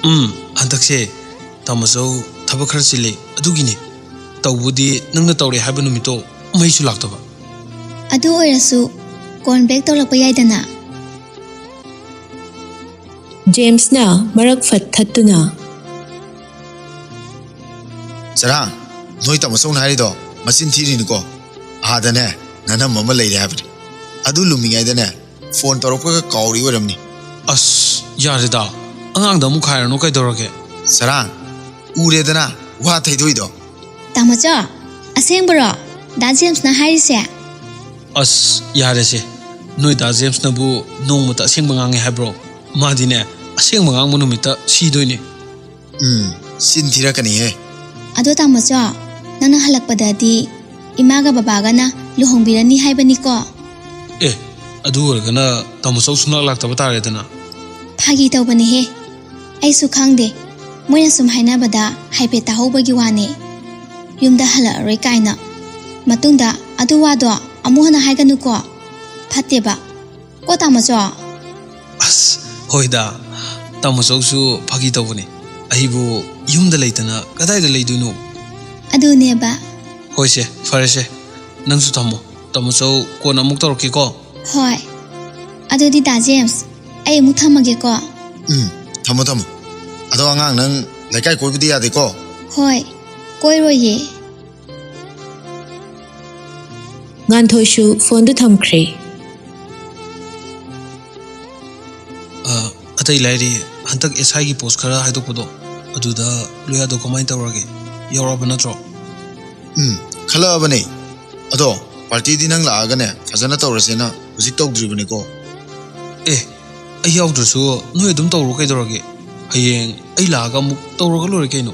ꯎꯝ, ꯍꯟꯗꯛꯁꯦ ꯇꯥꯃꯣꯆꯧ ꯊꯕꯛ ꯈꯔ ꯆꯤꯜꯂꯤ, ꯑꯗꯨꯒꯤꯅꯤ꯫ ꯇꯧꯕꯨꯗꯤ ꯅꯪꯅ ꯇꯧꯔꯦ ꯍꯥꯏꯕ ꯅꯨꯃꯤꯠꯇꯣ ꯃꯩꯁꯨ ꯂꯥꯛꯇꯕ꯫ ꯑꯗꯨ ꯑꯣꯏꯔꯁꯨ ꯀꯣꯜ ꯕꯦꯛ ꯇꯧꯔꯛꯄ ꯌꯥꯏꯗꯅ꯫ ꯖꯦꯝꯁꯅ ꯃꯔꯛ ꯐꯠ ꯊꯠꯇꯨꯅ꯫ ꯆꯔꯥꯡ, ꯅꯣꯏ ꯇꯥꯃꯣꯆꯧꯅ ꯍꯥꯏꯔꯤꯗꯣ ꯃꯆꯤꯟ ꯊꯤꯔꯤꯅꯤꯀꯣ꯫ ꯑꯥꯗꯅꯦ ꯅꯅꯝ ꯑꯃ ꯂꯩꯔꯦ ꯍꯥꯏꯕꯅꯤ꯫ ꯑꯗꯨ ꯂꯨꯝꯃꯤꯉꯩꯗꯅꯦ ꯐꯣꯟ ꯇꯧꯔꯛꯄꯒ ꯀꯥꯎꯔꯤ ꯑꯣꯏꯔꯝꯅꯤ꯫ ꯑꯁ, ꯌꯥꯔꯦꯗ, ꯑꯉꯥꯡꯗ ꯑꯃꯨꯛ ꯈꯥꯏꯔꯅꯨ ꯀꯩꯗꯧꯔꯒꯦ? ꯁꯔꯥꯡ, ꯎꯔꯦꯗꯅ ꯋꯥ ꯊꯩꯗꯣꯛꯏꯗꯣ꯫ ꯇꯥꯃꯣꯆꯧ, ꯑꯁꯦꯡꯕꯔꯣ ꯗꯥ ꯖꯦꯝꯁꯅ ꯍꯥꯏꯔꯤꯁꯦ? ꯑꯁ, ꯌꯥꯔꯦꯁꯦ, ꯅꯣꯏ ꯗꯥ ꯖꯦꯝꯁꯅꯕꯨ ꯅꯣꯡꯃꯇ ꯑꯁꯦꯡꯕ ꯉꯥꯡꯉꯦ ꯍꯥꯏꯕ꯭ꯔꯣ? ꯃꯥꯗꯤꯅꯦ, ꯑꯁꯦꯡꯕ ꯉꯥꯡꯕ ꯅꯨꯃꯤꯠꯇ ꯁꯤꯗꯣꯏꯅꯦ꯫ ꯎꯝ, ꯆꯤꯟ ꯊꯤꯔꯛꯀꯅꯤꯍꯦ꯫ ꯑꯗꯣ ꯇꯥꯃꯣꯆꯧ, ꯅꯪꯅ ꯍꯜꯂꯛꯄꯗꯗꯤ ꯏꯃꯥꯒ ꯕꯕꯥꯒꯅ ꯂꯨꯍꯣꯡꯕꯤꯔꯅꯤ ꯍꯥꯏꯕꯅꯤꯀꯣ? ꯑꯦ, ꯑꯗꯨ ꯑꯣꯏꯔꯒꯅ ꯇꯥꯃꯣꯆꯧ ꯁꯨꯡꯂꯥꯛ ꯂꯥꯛꯇꯕ ꯇꯥꯔꯦꯗꯅ꯫ ꯐꯥꯒꯤ ꯇꯧꯕꯅꯦꯍꯦ, ꯑꯩꯁꯨ ꯈꯪꯗꯦ꯫ ꯃꯣꯏꯅ ꯁꯨꯝ ꯍꯥꯏꯅꯕꯗ ꯍꯥꯏꯐꯦꯠ ꯇꯥꯍꯧꯕꯒꯤ ꯋꯥꯅꯦ꯫ ꯌꯨꯝꯗ ꯍꯜꯂꯛꯑꯔꯣꯏ ꯀꯥꯏꯅ꯫ ꯃꯇꯨꯡꯗ ꯑꯗꯨ ꯋꯥꯗꯣ ꯑꯃꯨꯛ ꯍꯟꯅ ꯍꯥꯏꯒꯅꯨꯀꯣ꯫ ꯐꯠꯇꯦꯕ꯫ ꯀꯣ ꯇꯥꯃꯣꯆꯧ? ꯑꯁ, ꯍꯣꯏꯗ, ꯇꯥꯃꯣꯆꯧꯁꯨ ꯐꯥꯒꯤ ꯇꯧꯕꯅꯦ꯫ ꯑꯩꯕꯨ ꯌꯨꯝꯗ ꯂꯩꯇꯅ ꯀꯗꯥꯏꯗ ꯂꯩꯗꯣꯏꯅꯣ? ꯑꯗꯨꯅꯦꯕ꯫ ꯍꯣꯏꯁꯦ, ꯐꯔꯦꯁꯦ, ꯅꯪꯁꯨ ꯊꯝꯃꯣ꯫ ꯇꯥꯃꯣꯆꯧ ꯀꯣꯟꯅ ꯑꯃꯨꯛ ꯇꯧꯔꯛꯀꯦꯀꯣ꯫ ꯍꯣꯏ꯫ ꯑꯗꯨꯗꯤ ꯗꯥ ꯖꯦꯝꯁ, ꯑꯩ ꯑꯃꯨꯛ ꯊꯝꯃꯒꯦꯀꯣ꯫ ꯎꯝ, ꯊꯝꯃꯣ, ꯊꯝꯃꯣ꯫ ꯑꯗꯣ ꯑꯉꯥꯡ, ꯅꯪ ꯂꯩꯀꯥꯏ ꯀꯣꯏꯕꯗꯤ ꯌꯥꯗꯦꯀꯣ꯫ ꯍꯣꯏ, ꯀꯣꯏꯔꯣꯏꯌꯦ꯫ ꯉꯥꯟꯊꯣꯏꯁꯨ ꯐꯣꯟꯗꯨ ꯊꯝꯈ꯭ꯔꯦ꯫ ꯑ, ꯑꯇꯩ ꯂꯥꯏꯔꯤ, ꯍꯟꯗꯛ ꯑꯦꯁ ꯑꯥꯏꯒꯤ ꯄꯣꯁ ꯈꯔ ꯍꯥꯏꯗꯣꯛꯄꯗꯣ, ꯑꯗꯨꯗ ꯂꯣꯌꯥꯗꯣ ꯀꯃꯥꯏꯅ ꯇꯧꯔꯒꯦ? ꯌꯥꯎꯔꯛꯑꯕ ꯅꯠꯇ꯭ꯔꯣ? ꯎꯝ, ꯈꯜꯂꯛꯑꯕꯅꯦ꯫ ꯑꯗꯣ ꯄꯥꯔꯇꯤꯗꯤ ꯅꯪ ꯂꯥꯛꯑꯒꯅꯦ ꯐꯖꯅ ꯇꯧꯔꯁꯦꯅ ꯍꯧꯖꯤꯛ ꯇꯧꯗ꯭ꯔꯤꯕꯅꯤꯀꯣ꯫ ꯑꯦ, ꯑꯩ ꯌꯥꯎꯗ꯭ꯔꯁꯨ ꯅꯣꯏ ꯑꯗꯨꯝ ꯇꯧꯔꯣ ꯀꯩꯗꯧꯔꯒꯦ? ꯍꯌꯦꯡ ꯑꯩ ꯂꯥꯛꯑꯒ ꯑꯃꯨꯛ ꯇꯧꯔꯒ ꯂꯣꯏꯔꯦ ꯀꯩꯅꯣ꯫